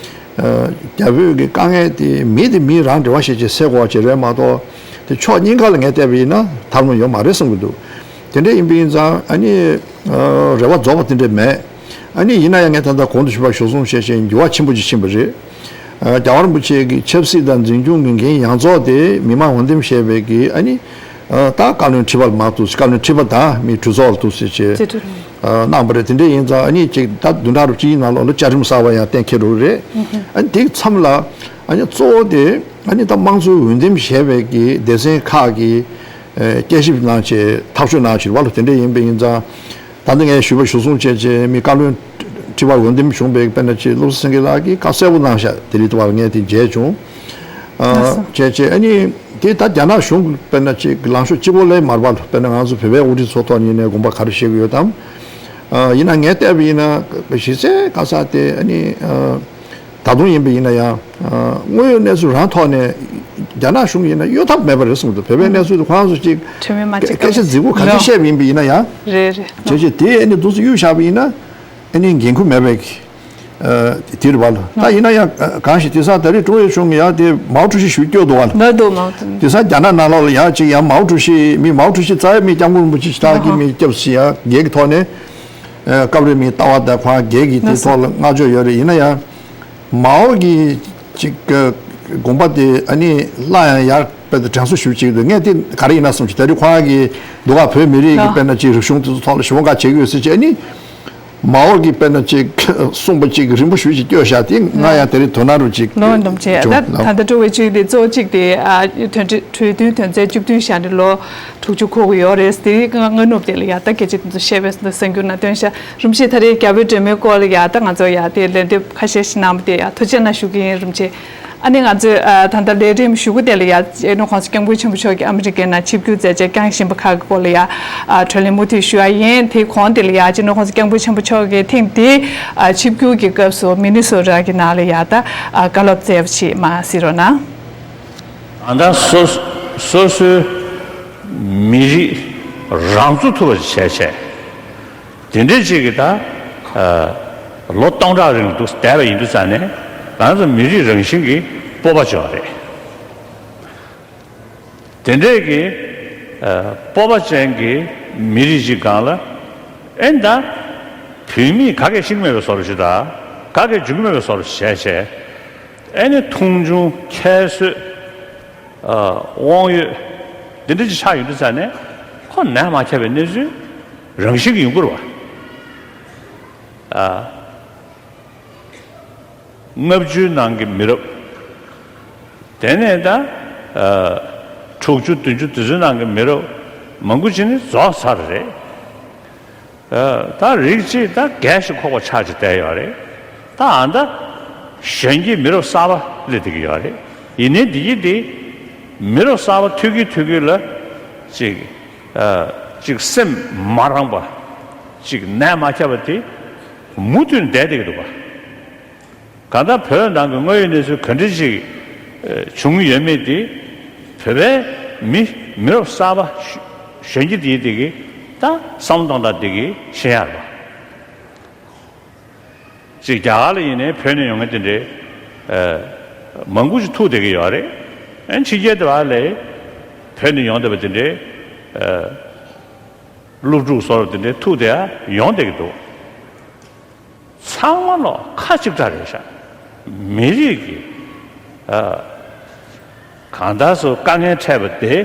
ཨ་རྒྱ་བོད་ཀྱི་དཀའ་ངལ་དེ་མི་དེ་མི་རང་འབྲེལ་བ་བྱས་བྱས་སེལ་དགོས་པ་ཅིག་རེད་མ་གཏོགས། དེ་ཕྱོགས་གཉིས་ཀ་ལ་ངས་བལྟས་པ་ཡིན་ན་ཐབས་ལམ་ཡོད་མ་རེད་གསུང་གི་འདུག་དེ་འདྲ་ཡིན་པ་ཡིན་ཙང་ཨ་ནི་ཨ་རེ་བ་རྫོགས་པ་དེ་འདྲ་མེད། ཨ་ནི་ཡིན་ན་ཡང་ངས་ད་ལྟ་གོང་དུ་ཞུས་པ་གཞིར་བཟུང་བྱས་བྱས་འགྱུར་བ་ཆེན་པོ་ཅིག་ཕྱིན་པ་རེད། ཨ་རྒྱལ་བ་རིན་པོ་ཆེ་གི་ཆབ་སྲིད་དང་འཛིན་སྐྱོང་གི་འགན་ཡོངས་རྫོགས་དེ་མི་མང་འོས་འདེམས་བྱས་པའི་གི་ཨ་ནི་ཨ་ད་བཀའ་བློན་ཁྲི་པ་ལ་མར་ཐུག་བཀའ་བློན་ཁྲི་པ་དང་མི་གྲོས་ཚོགས་ལ་ཐུག་ཟེར་བྱས་རྩིས་སྤྲོད་ཨ་གནང་བ་རེད། དེ་འདྲ་ཡིན་ཙང་ཨ་ནི་ཅིག་ད་བདུན་ཕྲག་རུ་གཅིག་ནང་ལོགས་ལ་བཅའ་ཁྲིམས་གསར་པ་ཡང་གཏན་འཁེལ་འགྲོ་གི་རེད། ཨ་ནི་དེའི་མཚམས་ལ་ཨ་ནི་གཙོ་བོ་དེ་ཨ་ནི་ད་དམངས་གཙོའི་འོས་འདེམས་བྱས་པའི་གི་སྡེ་ཚན་ཁག་གིས་ཨ་བསྐྱར་ཞིབ་གནང་བྱས་ཐག་གཅོད་གནང་བྱས་པ་ལ། དེ་འདྲ་ཡིན་པ་ཡིན་ཙང་། ད་ལྟ་ངས་ཞུས་པ་གཞིར་བཟུང་བྱས་བྱས་མི་བཀའ་བློན་ཁྲི་པར་འོས་འདེམས་བྱུང་བའི་དཔེར་ན་ཅིག་བློ་བཟང་སེང་གེ་ལགས་ཀྱིས་བཀའ་གསལ་པོ་གནང་བཞག་དེ་རིགས་དུ་བར་ངས་དེ་མཇལ་བྱུང་། ཨ་ལགས་སོ། བྱས་བྱས་ཨ་ནི་དེ་ད་རྒྱ་ནག་གཞུང་གི་དཔེར་ན་ཅིག་ལངས་ཕྱོགས་གཅིག་པོ་ལས་མ་རེད་པ། དཔེར་ན་ང་ཚོ་བོད་པའི་དབུ་ཁྲིད་ཚོ་ཐོག་ནས་ནས་དགོངས་པ་ག་རེ་བཞེས་ཀྱི་ཡོད་དམ། ཨ་ཡིན་ན་ངས་བལྟས་པ་ཡིན་ན་གཞི་རྩའི་ག་ས་དེ་ཨ་ནི་ཨ་ད་དུང་ཡིན་པ་ཡིན་ན་ཡང་ཨ་དངོས་ཡོད་གནས་ཚུལ་རང་ཐོག་ནས་རྒྱ་ནག་གཞུང་ཡིན་ན་གཡོལ་ཐབས་མེད་པ་རེད་གསུངས་འདུག་བོད་པའི་གནས་ཚུལ་དེ་ཁོ་རང་ཚོ་ཅིག་གྲོས་མོལ་མ་བྱེད་སྐད་ཆ་རྫིག་པོ་ག་ཚོད་བཤད་པ་ཡིན་པ་ཡིན་ན་ཡང་། རེད་རེད། བྱས་བྱས་དེ་ཨ་ནི་འདུག་སེ་གཡུག་བཞག་པ་ཡིན་ན་ཨ་ནི་འགན་ཁུར་མེད་པའི་ཨ་དེ་རེད་བ་ལ། ད་ཡིན་ན་ཡང་གང་ཞིག་དེང་སང་ད་རེས་ཀྲུའུ་ཝེ་ཆུན་ཡང་དེ་མའོ་ཀྲུའུ་ཞི་ཞུ་སྐྱོ་འདུག་བ་ལ། འདུག་འདུག་མའོ་ཀྲུའུ་ཞི། དེང་སང་རྒྱ་ནག་ནང་ལོགས་ལ་ཡང་ཅིག་ཡང་མའོ་ཀྲུའུ་ཞི་མི་མའོ་ཀྲུའུ་ཞི་རྩ་བའི་མི་སྐྱབས་མགོན་རིན་པོ་ཆེ་ཞིག་ད་གི་མི་སྐྱབས་སུ་ཡང་སྒེར་གྱི་ཐོག་ནས་ཨ་སྐབས་རེ་མི་ལྟ་བ་དང་ཁོང་སྒེར་གྱི་དེ་ཐོག་ལ་བསྔགས་བརྗོད་ཡོད་རེད། ཡིན་ན་ཡང་། མའོ་གི་ཅིག་གི་དགོངས་པ་དེ་ཨ་ནི་སླར་ཡང་ཡར་དཔེ་དེ་དྲན་གསོ་ཞུ་བྱེད་ཀྱི་འདུག་ངས་དེ་ག་རེ་ཡིན་ན་གསུངས་ཀྱི་ད་རེས་ཁོ་རང་གི་འདུག་ག་བོད་མི་རིགས་ཀྱི་ལགས། དཔེར་ན་ཅིག་རིག་གཞུང་དེ་ཚོ་ཐོག་ལ་ཞུ་བ་འགའ་བྱེད་ཀྱི་ཡོད་ཟེར་བྱས་ཨ་ནི་ མ་འོངས་ཀྱི་དཔེར་ན་ཅིག་གསུངས་པ་ཅིག་རིང་པོ་ཞུ་ཅིག་སྐྱོ་བཞག་དེ་ང་ཡང་དེ་རིང་དོ་སྣང་རུ་ཅིག་ལོ་འདོམ་བྱས་བྱུང་ད་ལོ། ད་ལྟ་སྤྲོ་བའི་བཅུད་དེ་གཙོ་གཅིག་དེ་ཨ་དོན་འཁྲི་གྲོས་མཐུན་དོན་ཚན་བཅུ་བདུན་བཞག་ནས་ལོ་དྲུག་ཅུ་འཁོར་གྱི་ཡོད་རེད། དེ་སྔ་སྔ་ནུབ་དེ་ལ་ཡ་ད་སྐད་ཆ་དེ་ཚོ་བཤད་པས་སོ་གསར་འགྱུར་ནང་བཏོན་ཤག་རིན་པོ་ཆེ་ད་རེས་རྒྱ་བོད་འབྲེལ་མོལ་སྐོར་ལ་ཡ་ད་ང་ཚོ་ཡ་དེ་ལན་འདེབས་ཁ་ཤས་ཤིག་གནང་བ་དེ་ཡ་ཐུགས་རྗེ་གནང་ཞུ་གི་ཡིན་རིན་པོ་ཆེ། ཨ་ནི་ང་ཚོས་ཨ་ད་ལྟ་ལས་རིམ་ཞུ་སྒོ་དེ་ལ་ཡ་སྤྱི་ནོར་༸གོང་ས་༸སྐྱབས་མགོན་ཆེན་པོ་མཆོག་གིས་ཨ་མི་རི་ཀའི་ནང་ཆིབས་བསྒྱུར་མཛད་བྱས་བསྐྱངས་བཞིན་པ་ཁག་གི་སྐོར་ལ་ཡ་ཨ་གྲོས་གླེང་མུ་མཐུད་ཞུ་ཡ་ཡིན། དེའི་གོང་དེ་ལ་ཡ་སྤྱི་ནོར་༸གོང་ས་༸སྐྱབས་མགོན་ཆེན་པོ་མཆོག་གིས་ཐེངས་འདིའི་ཨ་ཆིབས་བསྒྱུར་གྱི་སྐབས་སུ་མི་ནི་སོ་ཊ་གི་ནང་ལ་ཡ་ད་ཨ་བཀའ་སློབ་སྩལ་བ་ཞིག་མར་གཟིགས་རོགས་གནང་། ད་ལྟ་སོ་སོ་སོའི་མི་རིགས་རང་གཙོ་ཐུབ་པ་བྱས་བྱས། དེ་འདྲའི་ཅིག་གི་ད་ལོ་སྟོང་ཕྲག་རིང་དུ་བསྡད་པ་ཡིན་དུས་ཙང་ནས་ང་ཚོ་མི་རིགས་རང་བཞིན་གྱི་སྤོབས་པ་ཅིག་ཡོད་རེད། དེ་འདྲའི་གི་སྤོབས་པ་ཅན་གྱི་མི་རིགས་ཅིག་སྒང་ལ་ཨེ་ད་བུད་མེད་ག་གེ་ཤི་གི་མེད་པའི་བཟོ་འདྲ་ཞིག་དང་ག་གེ་འཇུ་གི་མེད་པའི་བཟོ་འདྲ་ཞིག་བྱས་བྱས་ཨེ་ནི་མཐོང་ཆུང་ཁྱད་གསོད་དབང་ཡོད་འདི་འདྲ་ཅིག་ཆགས་ཡོང་དུས་ཙང་ནས་ཁོ་ནད་མ་ཁྱབ་པའི་གནས་ཚུལ་རང་བཞིན་གྱི་ཡོང་གི་རེད་བ། ལྔ་བཅུའི་ནང་གི་མི་རབས། དེ་ནས་ད་དྲུག་ཅུ་བདུན་ཅུ་དེ་ཚོའི་ནང་གི་མི་རབས་མང་པོ་ཅིག་ནི་རྫོགས་ཚར་རེད། ད་རིགས་གཅིག་ད་རྒས་ཤིང་འཁོགས་པ་ཆགས་ཀྱི་བསྡད་ཡོད་རེད། ད་ཨ་ད་གཞོན་སྐྱེས་མི་རབས་གསར་པ་སླེབས་བསྡད་ཀྱི་ཡོད་རེད། ཡིན་ནའི་འདི་གི་དེ་མི་རབས་གསར་པ་ཐོན་གྱིན་ཐོན་གྱིན་ལ་ཅིག་ཅིག་སེམས་མ་རངས་པ་ཅིག་ནད་མ་ཁྱབ་པ་དེ་མུ་མཐུད་བསྡད་བསྡད་ཀྱི་འདུག་ག་གང་ལྟར་བོད་ནང་གི་དངོས་ཡོད་གནས་ཚུལ་ག་འདྲ་ཞིག་བྱུང་ཡོད་མེད་དེ་བོད་པའི་མི་མི་རབས་གསར་པ་གཞོན་སྐྱེས་དེ་དེ་གི་ད་བསམ་བློ་གཏོང་སྟངས་དེ་གི་ཤེས་ཡག་རེད་པ། ཅིག་རྒྱ་གར་ལ་ཡིན་ནའི་བོད་ནས་ཡོང་མཁན་དེ་འདྲའི་མང་པོ་ཞིག་ཐུག་བསྡད་ཀྱི་ཡོད་རེད། ཨན་ཕྱི་རྒྱལ་དེ་བ་ལས་བོད་ནས་ཡོང་བསྡད་པ་དེ་འདྲའི་སློབ་ཕྲུག་བཟོ་འདྲ་དེ་འདྲའི་ཐུག་བསྡད་ཡ་ཡོང་བསྡད་ཀྱི་འདུག་ཚང་མ་ལོ་ཁ་གཅིག་གྲགས་རེད་ཤག་མི་རིགས་ཀྱི་ཨ་གང་ལྟར་སུ་དཀའ་ངལ་འཕྲད་པ་དེ་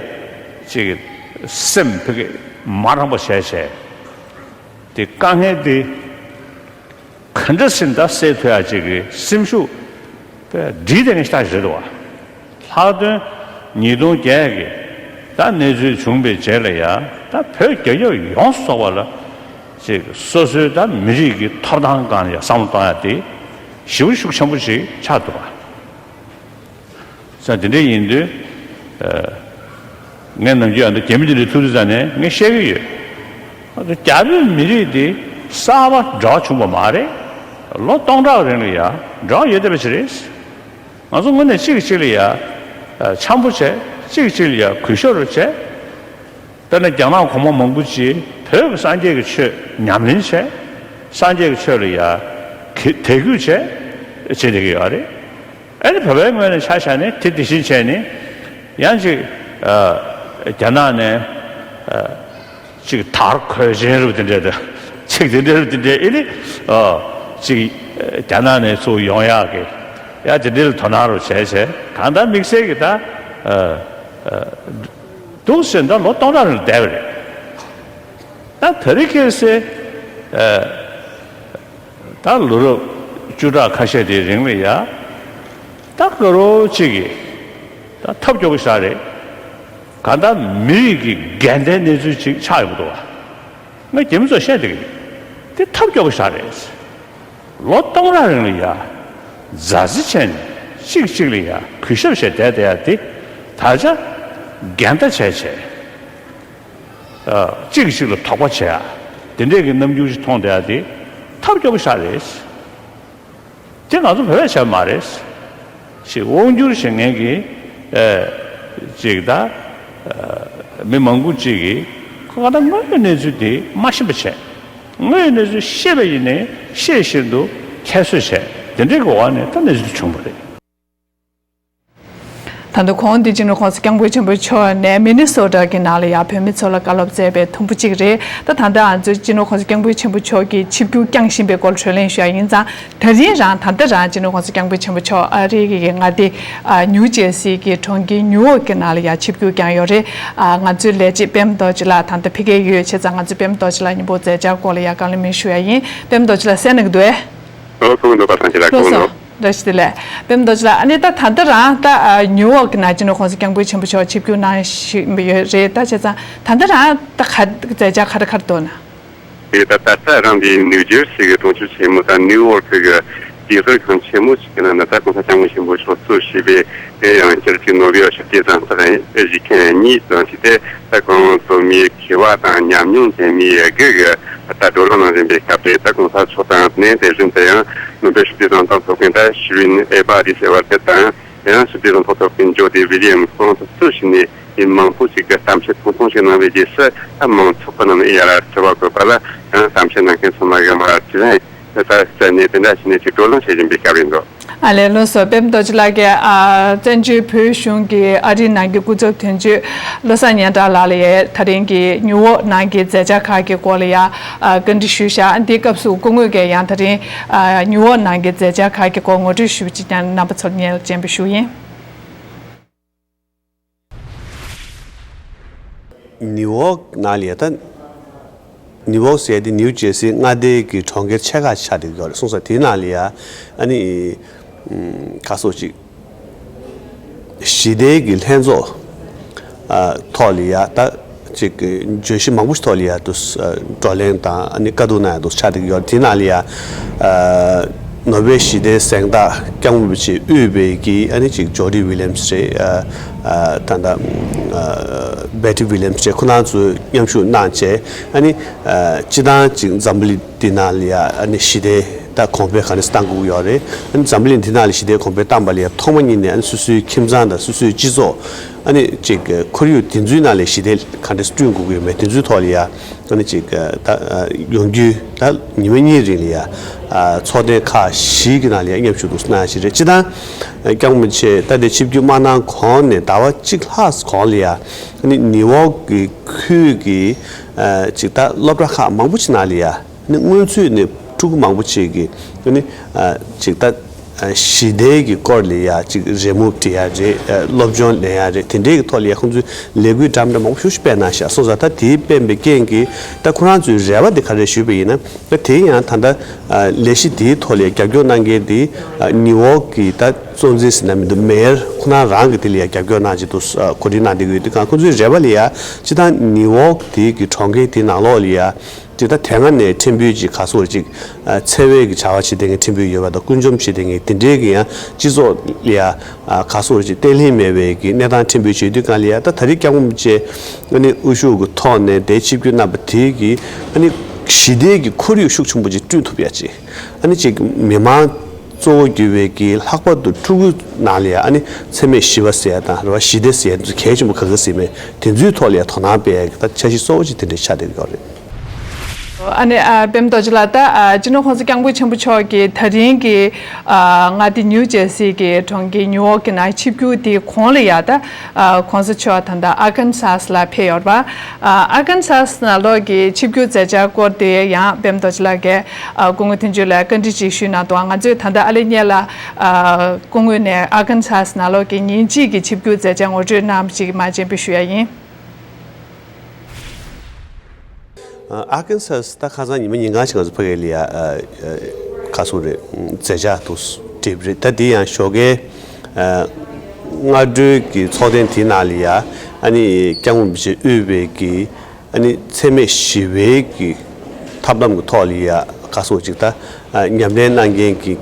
ཅིག་སེམས་ཕ་གི་མ་རངས་པ་བྱས་བྱས་དེ་དཀའ་ངལ་དེ་ག་འདྲ་སེམས་ད་སེལ་ཐུབ་ཡ་ཅིག་གི་སེམས་ཤུགས་སྒྲིལ་བསྡད་མཁན་ཞིག་ད་རེད་འདུག་བ། ལྷག་དོན་ཉིས་སྟོང་བརྒྱད་ཀྱི་ད་གནས་ཚུལ་བྱུང་བའི་རྗེས་ལ་ཡ་ད་བོད་རྒྱལ་ཁབ་ཡོངས་སུ་རྫོགས་པ་ལ་ཅིག་སོ་སོའི་ད་མི་རིགས་ཀྱི་ཐོབ་ཐང་སྒང་ལ་ཡ་བསམ་བློ་གཏོང་ཡ་དེ་ཞེ་པོ་ཤུགས་ཆེན་པོ་ཞིག་ཆགས་འདུག་བ། ས་དེ་འདྲ་ཡིན་དུས་ངས་ནམ་རྒྱུན་ཡང་ད་རྒྱ་མི་དེ་འདྲ་ཐུག་དུས་ཙང་ནས་ངས་བཤད་ཀྱི་ཡོད། རྒྱ་བོད་མི་རིགས་དེ་གསར་པ་འབྲེལ་བ་བྱུང་བ་མ་རེད། ལོ་སྟོང་ཕྲག་རིང་ལ་ཡ་འབྲེལ་བ་ཡོད་བསྡད་པ་ཞིག་རེད། ང་ཚོ་དངོས་གནས་གཅིག་གིས་གཅིག་ལ་ཡ་འཆམ་པོ་བྱས། གཅིག་གིས་གཅིག་ལ་ཡ་གུས་ཞབས་རུ་བྱས། དཔེར་ན་རྒྱ་ནག་གོང་མ་མང་པོ་ཅིག་བོད་ཀྱི་སངས་རྒྱས་ཀྱི་ཆོས་ཉམས་ལེན་བྱས། སངས་རྒྱས་ཀྱི་ཆོས་ལ་ཡ་གི་དད་གུས་བྱས་བྱས་བསྡད་ཀྱི་ཡོད་རེད། ཨ་ནི་བོད་པའི་ངོས་ནས་ཆ་བཞག་ནས་དེ་དེ་བཞིན་བྱས་ནས་ཡང་ཅིག་རྒྱ་ནག་ནས་ཅིག་དར་གོས་ཆེན་རུ་དེ་འདྲས་དང་ཅིག་དེ་འདྲས་རུ་དེ་འདྲས་ཨེ་ནི་ཅིག་རྒྱ་ནག་ནས་ཚུར་ཡོང་ཡག་གི་ཡ་དེ་འདྲས་ལ་དོ་སྣང་རུ་བྱས་བྱས་གང་ལྟར་དམིགས་བསལ་གྱི་ད་འདུག་ཟེར་ད་ལོ་སྟོང་ཕྲག་རིང་བསྡད་པ་རེད། ད་དེ་རིང་ཁ་སང་ད་ལོ་རབས་བཅུ་ཕྲག་ཁ་ཤས་དེའི་རིང་ལ་ཡ་ད་དགའ་རབ་ཅིག་གིས་ད་ཐབས་སྐྱོ་པོ་ཞིག་རེད། གང་ལྟར་མི་རིགས་ཀྱི་འགལ་ཟླའི་གནས་ཚུལ་ཅིག་ཆགས་ཡོང་གི་འདུག་བ། ང་རྒྱ་མི་ཚོར་བཤད་བསྡད་ཀྱི་རེད། དེ་ཐབས་སྐྱོ་པོ་ཞིག་རེད། ལོ་སྟོང་ཕྲག་རིང་ལ་ཡ་མཛའ་བརྩེ་བྱས་ནས་གཅིག་གཅིག་ལ་ཡ་གུས་ཞབས་བྱས་བསྡད་བསྡད་ཡ་དེ་ད་ཆ་འགལ་ཟླ་བྱས་བྱས། གཅིག་གིས་གཅིག་ལ་དོགས་པ་བྱེད་ཡ། དེ་འདྲས་ཀྱི་རྣམ་འགྱུར་ཞིག་མཐོང་བསྡད་ཡ་དེ་ཐབས་སྐྱོ་པོ་ཞིག་རེད། དེ་ང་ཚོ་བོད་པས་བྱས་པ་མ་རེད། ཞེས་དབང་སྒྱུར་བྱེད་མཁན་གྱི་ཅིག་ད་མི་མང་པོ་ཅིག་གིས་ཁོ་ག་ད་དངོས་ཡོད་གནས་ཚུལ་དེ་མ་ཤེས་པ་བྱས། དངོས་ཡོད་གནས་ཚུལ་ཤེས་པ་ཡིན་ནའི་ཤེས་བཞིན་དུ་ཁྱད་གསོད་བྱས། དེ་འདྲའི་གི་འོག་ནས་ད་གནས་ཚུལ་དེ་བྱུང་བ་རེད། ད་ལྟ་གོང་དེ་སྤྱི་ནོར་༸གོང་ས་༸སྐྱབས་མགོན་ཆེན་པོ་མཆོག་ནས་མི་ནི་སོ་ཊ་གི་ནང་ལ་ཡང་བོད་མི་ཚོ་ལ་བཀའ་སློབ་སྩལ་བའི་དུམ་བུ་གཅིག་རེད། ད་ད་ལྟ་ང་ཚོས་སྤྱི་ནོར་༸གོང་ས་༸སྐྱབས་མགོན་ཆེན་པོ་མཆོག་གིས་ཆིབས་བསྒྱུར་བསྐྱངས་བཞིན་པའི་སྐོར་གྲོས་གླེང་ཞུ་ཡ་ཡིན་ཙང་། ད་རིང་རང་ད་ལྟ་རང་སྤྱི་ནོར་༸གོང་ས་༸སྐྱབས་མགོན་ཆེན་པོ་མཆོག་ཨ་རི་གི་མངའ་སྡེ་ཨ་ནིའུ་ཇེར་སི་གི་གྲོང་ཁྱེར་ནིའུ་ཡོག་གི་ནང་ལ་ཡང་ཆིབས་བསྒྱུར་བསྐྱངས་ཡོད་རེད། ཨ་ང་ཚོའི་ལས་བྱེད་པད་མ་རྡོ་རྗེ་ལགས་ད་ལྟ་ཕ་གིར་ཡོད་བྱས་ཙང་། ང་ཚོས་པད་མ་རྡོ་རྗེ་ལགས་མཉམ་པོ་མཛད་འཆར་སྐོར་ལ་ཡང་བཀའ་གླེང་མིན་ཞུ་ཡ་ཡིན། པད་མ་རྡོ་རྗེ་ལགས་གསན་གནང་གི་འདུག་ཨེ། ཨོ། ཐུགས་རྗེ་གནང་། བཀྲ་ཤིས་བདེ་ལེགས། བཀྲ་ཤིས་བདེ་ལེགས། པད་མ་རྡོ་རྗེ་ལགས། ཨ་ནི་ད་ད་ལྟ་རང་ད་ཨ་ནིའུ་ཡོག་གི་ནང་སྤྱི་ནོར་༸གོང་ས་༸སྐྱབས་མགོན་ཆེན་པོ་མཆོག་ཆིབས་བསྒྱུར་གནང་བཞིན་ཡོད་རེད། ད་བྱས་ཙང་ད་ལྟ་རང་ད་ག་མཛད་འཆར་ག་རེ་ག་རེ་འདུག་ན། དེ་ད་ད་ལྟ་རང་འདི་ནིའུ་ཇེར་སི་གི་གྲོང་ཁྱེར་ཆེན་མོ་དང་ནིའུ་ཡོག་གི་དེ་ཚོ་ཁང་ཆེན་མོ་ཞིག་གི་ནང་ན་ད་༸གོང་ས་༸སྐྱབས་མགོན་ཆེན་པོ་མཆོག་གཙོས་བྱས་པའི་དེ་ཡང་སྤྱིར་གྱི་ནོ་བེལ་ཞི་བདེའི་གཟེངས་རྟགས་བཞེས་མཁན་གཉིས་དང་། ཅི་སྟེ་ད་ཁོང་ཚོ་མིའི་ཁེ་དབང་དང་ཉམས་མྱོང་ཅན་མི་ཡི་གེ་གི་ད་བགྲོ་གླེང་གནང་བཞིན་པའི་སྐབས་རེད། ད་༸གོང་ས་མཆོག་དང་ནས་དེ་བཞིན་དུ་ཡང་ནོ་བེལ་ཞི་བདེའི་གཟེངས་རྟགས་ཐོབ་མཁན་ད་ཤི་རིན་ཨེ་བྷ་དི་ཟེར་བ་དེ་དང་། དེ་ཡང་ཞི་བདེའི་གཟེངས་རྟགས་ཐོབ་མཁན་ཇོ་ཌི་ཝི་ལི་ཡམ་ཁོང་ཚོ་གཙོས་བྱས་ནས་མི་མང་པོ་ཞིག་གིས་གཏམ་བཤད་ཐུང་ཐུང་ཞིག་གནང་བའི་རྗེས་སུ། ད་མང་ཚོགས་ཁོ་རྣམས་ཡར་དྲི་བ་བཀོད་པ་ལ་ཡང་གཏམ་བཤད་གནང་མཁན་ཚང་མ་གིས་མར་དྲིས་ལན་ད་སྩལ་ནས། དེ་འདྲ་བྱས་ནས་ཅིག་བགྲོ་གླེང་བྱེད་བཞིན་པའི་སྐབས་ཡིན་འདུག། ཨ་ལས། ལགས་སོ། པད་མ་རྡོ་རྗེ་ལགས་ཀྱིས་ཨ་བཙན་བྱོལ་བོད་གཞུང་གི་ཨ་རིའི་ནང་གི་སྐུ་ཚབ་དོན་གཅོད་བློ་བཟང་སྙན་གྲགས་ལགས་ལ་ཡང་ད་རིང་གི་ནིའུ་ཡོག་ནང་གི་མཛད་འཆར་ཁག་གི་སྐོར་ལ་ཡང་ཨ་བཀའ་འདྲི་ཞུས་བཞག། འདིའི་སྐབས་སུ་སྐུ་ངོས་ཀྱིས་ཡང་ད་རིང་ཨ་ནིའུ་ཡོག་ནང་གི་མཛད་འཆར་ཁག་གི་སྐོར་ངོ་སྤྲོད་ཞུ་བ་ཅིག་ཀྱང་རྣམ་པ་ཚོར་སྙན་སེང་ཆེན་པོ་ཞུ་ཡིན། ནིའུ་ཡོག་ནང་ལ་ཡ་ད། ནིའུ་ཡོག་ཟེར་ཡ་དེ་ནིའུ་ཇེར་སི་མངའ་སྡེ་གི་གྲོང་ཁྱེར་ཆེ་ཁག་ཆགས་བསྡད་ཡོད་རེད། སོང་ཙང་དེའི་ནང་ལ་ཡ་ཨ་ནི་ཨམ་ག་སོགས་ཅིག་ཞི་བདེ་གི་ལྷན་ཚོགས་ཨ་ཐོག་ལ་ཡ་ད་ཅིག་གི་བརྗོད་གཞི་མང་པོ་ཞིག་ཐོག་ལ་ཡ་དུ་ཨ་བགྲོ་གླེང་དང་ཨ་ནི་བཀའ་བསྡུར་གནང་ཡ་དུ་ཆགས་བསྡད་ཡོད་རེད། དེའི་ནང་ལ་ཡ་ཨ་ནོ་བེལ་ཞི་བདེའི་གཟེངས་རྟགས་སྐྱབས་མགོན་རིན་པོ་ཆེས་དབུས་པའི་གི་ཨ་ནི་ཅིག་ཇོ་ཌི་ཝི་ལི་ཡམ་རེད། ཨ་ཨ་ད་ལྟ་ཨ་བེ་ཊི་ཝི་ལི་ཡམ་རེད། ཁོ་རང་ཚོས་མཉམ་ཞུགས་གནང་བྱས། ཨ་ནི་ཨ་སྤྱིར་བཏང་ཅིག་འཛམ་བུ་གླིང་འདི་ནང་ལ་ཡ་ཨ་ནི་ཞི་བདེ་ད་གོང་འཕེལ་ག་འདྲས་བཏང་དགོས་ཀྱི་ཡོད་རེད། ཨ་ནི་འཛམ་བུ་གླིང་འདི་ནང་ལ་ཞི་བདེ་གོང་འཕེལ་བཏང་པ་ལ་ཡ་ཐོག་མ་ཉིད་ནས་ཨ་ནི་སོ་སོའི་ཁྱིམ་ཚང་དང་སོ་སོའི་སྤྱི་ཚོགས། ཨ་ནི་ཅིག་ཁོར་ཡུག་དེ་ཚོའི་ནང་ལ་ཞི་བདེ་ག་འདྲས་བསྐྲུན་དགོས་ཀྱི་ཡོད་མེད། དེ་ཚོའི་ཐོག་ལ་ཡ་ཨ་ནི་ཅིག་ད་ཡོང་རྒྱུའི་ད་ཉི་མ་གཉིས་རིང་ལ་ཡ་ཚོགས་ཐེངས་ཁག་བཞི་གི་ནང་ལ་ཡ་མཉམ་ཞུགས་འདུག་གནང་ཞིག་རེད། སྤྱིར་བཏང་སྐྱབས་མགོན་རིན་པོ་ཆེ་ད་ལྟའི་ཆིབས་བསྒྱུར་མ་གནང་གོང་ནས་ཟླ་བ་གཅིག་ལྷག་གོང་ལ་ཡ་ཨ་ནི་ནིའུ་ཡོག་གི་ཁུལ་གྱི་ཅིག་ད་སློབ་གྲྭ་ཁག་མང་པོ་ཞིག་ནང་ལ་ཡ། ནི་སྔོན་ཚུད་ནས་ཕྲུ་གུ་མང་པོ་ཅིག་གིས་ནི་ཨ་ཅིག་ད་ཨ་ཞི་བདེ་གི་སྐོར་ལ་ཡ་ཅིག་རེ་མུག་འབྲི་ཡ་རེད། ཨ་སློབ་སྦྱོང་ལེན་ཡ་རེད། དེ་འདྲའི་གི་ཐོག་ལ་ཡ་ཁོང་ཚོས་ལས་འགུལ་འདྲ་མི་འདྲ་མང་པོ་ཞིག་སྤེལ་གནང་ཤག། སོང་ཙང་ད་དེའི་སྤེལ་བའི་རྐྱེན་གྱིས་ད་ཁོ་རང་ཚོའི་རེ་བ་དེ་ག་རེ་ཞུས་པ་ཡིན་ན། ད་དེ་ཡང་ད་ལྟ་ཨ་ལས་གཞི་དེའི་ཐོག་ལ་ཡ་རྒྱབ་སྐྱོར་གནང་མཁན་དེ་ཨ་ནིའུ་ཡོག་གི་ད་གཙོ་འཛིན་ཟེར་ན་མི་འདུག་མེ་ཡར་ཁོ་རང་རང་གི་དེ་ལ་ཡ་རྒྱབ་སྐྱོར་གནང་བྱེད་དུ་ཨ་གོ་སྒྲིག་གནང་བསྡད་ཀྱི་ཡོད། དེ་གང་ཁོང་ཚོའི་རེ་བ་ལ་ཡ་སྤྱིར་བཏང་ནིའུ་ཡོག་དེ་གི་གྲོང་ཁྱེར་དེའི་ནང་ལོགས་ལ་ཡ། ཅིག་ད་དེ་སྔ་ནས་ཕྲན་བུ་ཅིག་ག་སོགས་ཅིག་ཨ་འཚེ་བའི་གི་བྱ་བ་བྱེད་བསྡད་མཁན་ཕྲན་བུ་ཡོད་པ་དང་། རྐུན་འཇོམས་བྱེད་བསྡད་མཁན་དེ་འདྲའི་གི་ཡང་སྤྱི་ཚོགས་ལ་ཡ་ཨ་ག་སོགས་ཅིག་བརྟན་ལྷིང་མེད་པའི་གི་གནས་སྟངས་ཕྲན་བུ་བྱེད་དུས་སྒང་ལ་ཡ། ད་ད་རེས་སྐྱབས་མགོན་རིན་པོ་ཆེ་ཨ་ནི་དབུ་བཞུགས་ཀྱི་ཐོག་ནས་དེ་ཆིབས་བསྒྱུར་གནང་པ་དེ་གིས་ཨ་ནི་ཞི་བདེ་གི་ཁོར་ཡུག་ཤུགས་ཆེན་པོ་ཅིག་བསྐྲུན་ཐུབ་ཡ་ཅིག། ཨ་ནི་ཅིག་མི་མང་གཙོ་བོ་གྱུར་བའི་གི་ལྷག་པར་དུ་ཕྲུ་གུ་ནང་ལ་ཡ་ཨ་ནི་འཚེ་མེད་ཞི་བ་ཟེར་ཡ་དང་རེད་བ། ཞི་བདེ་ཟེར་ཡ་དེ་ཚོ་གལ་ཆེན་པོ་ག་གི་ཟེར་མེད། དེ་ཚོའི་ཐོག་ལ་ཡ་དོ་སྣང་སྤེལ་ཡ་གི་ད་འཆར་གཞི་གཙོ་བོ་ཅིག་དེ་འདྲ་ཆགས་བསྡད་ཀྱི་ཡོད་རེད། ཨ་ནི་ཨ་པད་མ་རྡོ་རྗེ་ལགས། ད་ཨ་སྤྱི་ནོར་༸གོང་ས་༸སྐྱབས་མགོན་ཆེན་པོ་མཆོག་གིས་ད་རིང་གི་ཨ་མངའ་སྡེ་ནིའུ་ཇེར་སི་གི་གྲོང་ཁྱེར་ནིའུ་ཡོག་གི་ནང་ཆིབས་བསྒྱུར་དེའི་གོང་ལ་ཡ་ད་ཨ་༸གོང་ས་མཆོག་ད་ལྟ་ཨར་ཀན་སཱས་ལ་ཕེབས་ཡོད་རེད་པ། ཨ་ཨར་ཀན་སཱས་ནང་ལོགས་ཀྱི་ཆིབས་བསྒྱུར་མཛད་འཆར་སྐོར་དེ་ཡང་པད་མ་རྡོ་རྗེ་ལགས་ཀྱིས་ཨ་སྐུ་ངོ་དོན་གཅོད་ལ་བཀའ་འདྲི་ཅིག་ཞུས་གནང་འདུག། ང་ཚོས་ད་ལྟ་ཨ་ལེ་ཉེ་ལ་ཨ་སྐུ་ངོས་ནས་ཨར་ཀན་སཱས་ནང་ལོགས་ཀྱི་ཉིན་གཅིག་གི་ཆིབས་བསྒྱུར་མཛད་འཆར་ངོ་སྤྲོད་གནང་བ་ཅིག་མ་བྱན་པ་ཞུ་ཡ་ཡིན། ཨ་ཨར་ཀན་སཱས་ད་ཁ་སང་ཉི་མ་ཉིན་གང་ཞིག་ང་ཚོ་ཕ་གི་ལ་ཡ་ཨ་ཨ་ག་སོགས་རེད། མཛད་འཆར་དུ་བསྒྲིགས་པ་རེད། ད་དེ་ཡང་ཞོགས་ཀའི་ཨ་སྔ་དྲོའི་གི་ཚོགས་ཐེངས་དེའི་ནང་ལ་ཡ་ཨ་ནི་སྐྱབས་མགོན་རིན་པོ་ཆེ་དབུས་པའི་གི་ཨ་ནི་འཚེ་མེད་ཞི་བའི་གི་ཐབས་ལམ་གི་ཐོག་ལ་ཡ་ག་སོགས་ཅིག་ད་ཨ་ཉམས་ལེན་གནང་མཁན་གྱི་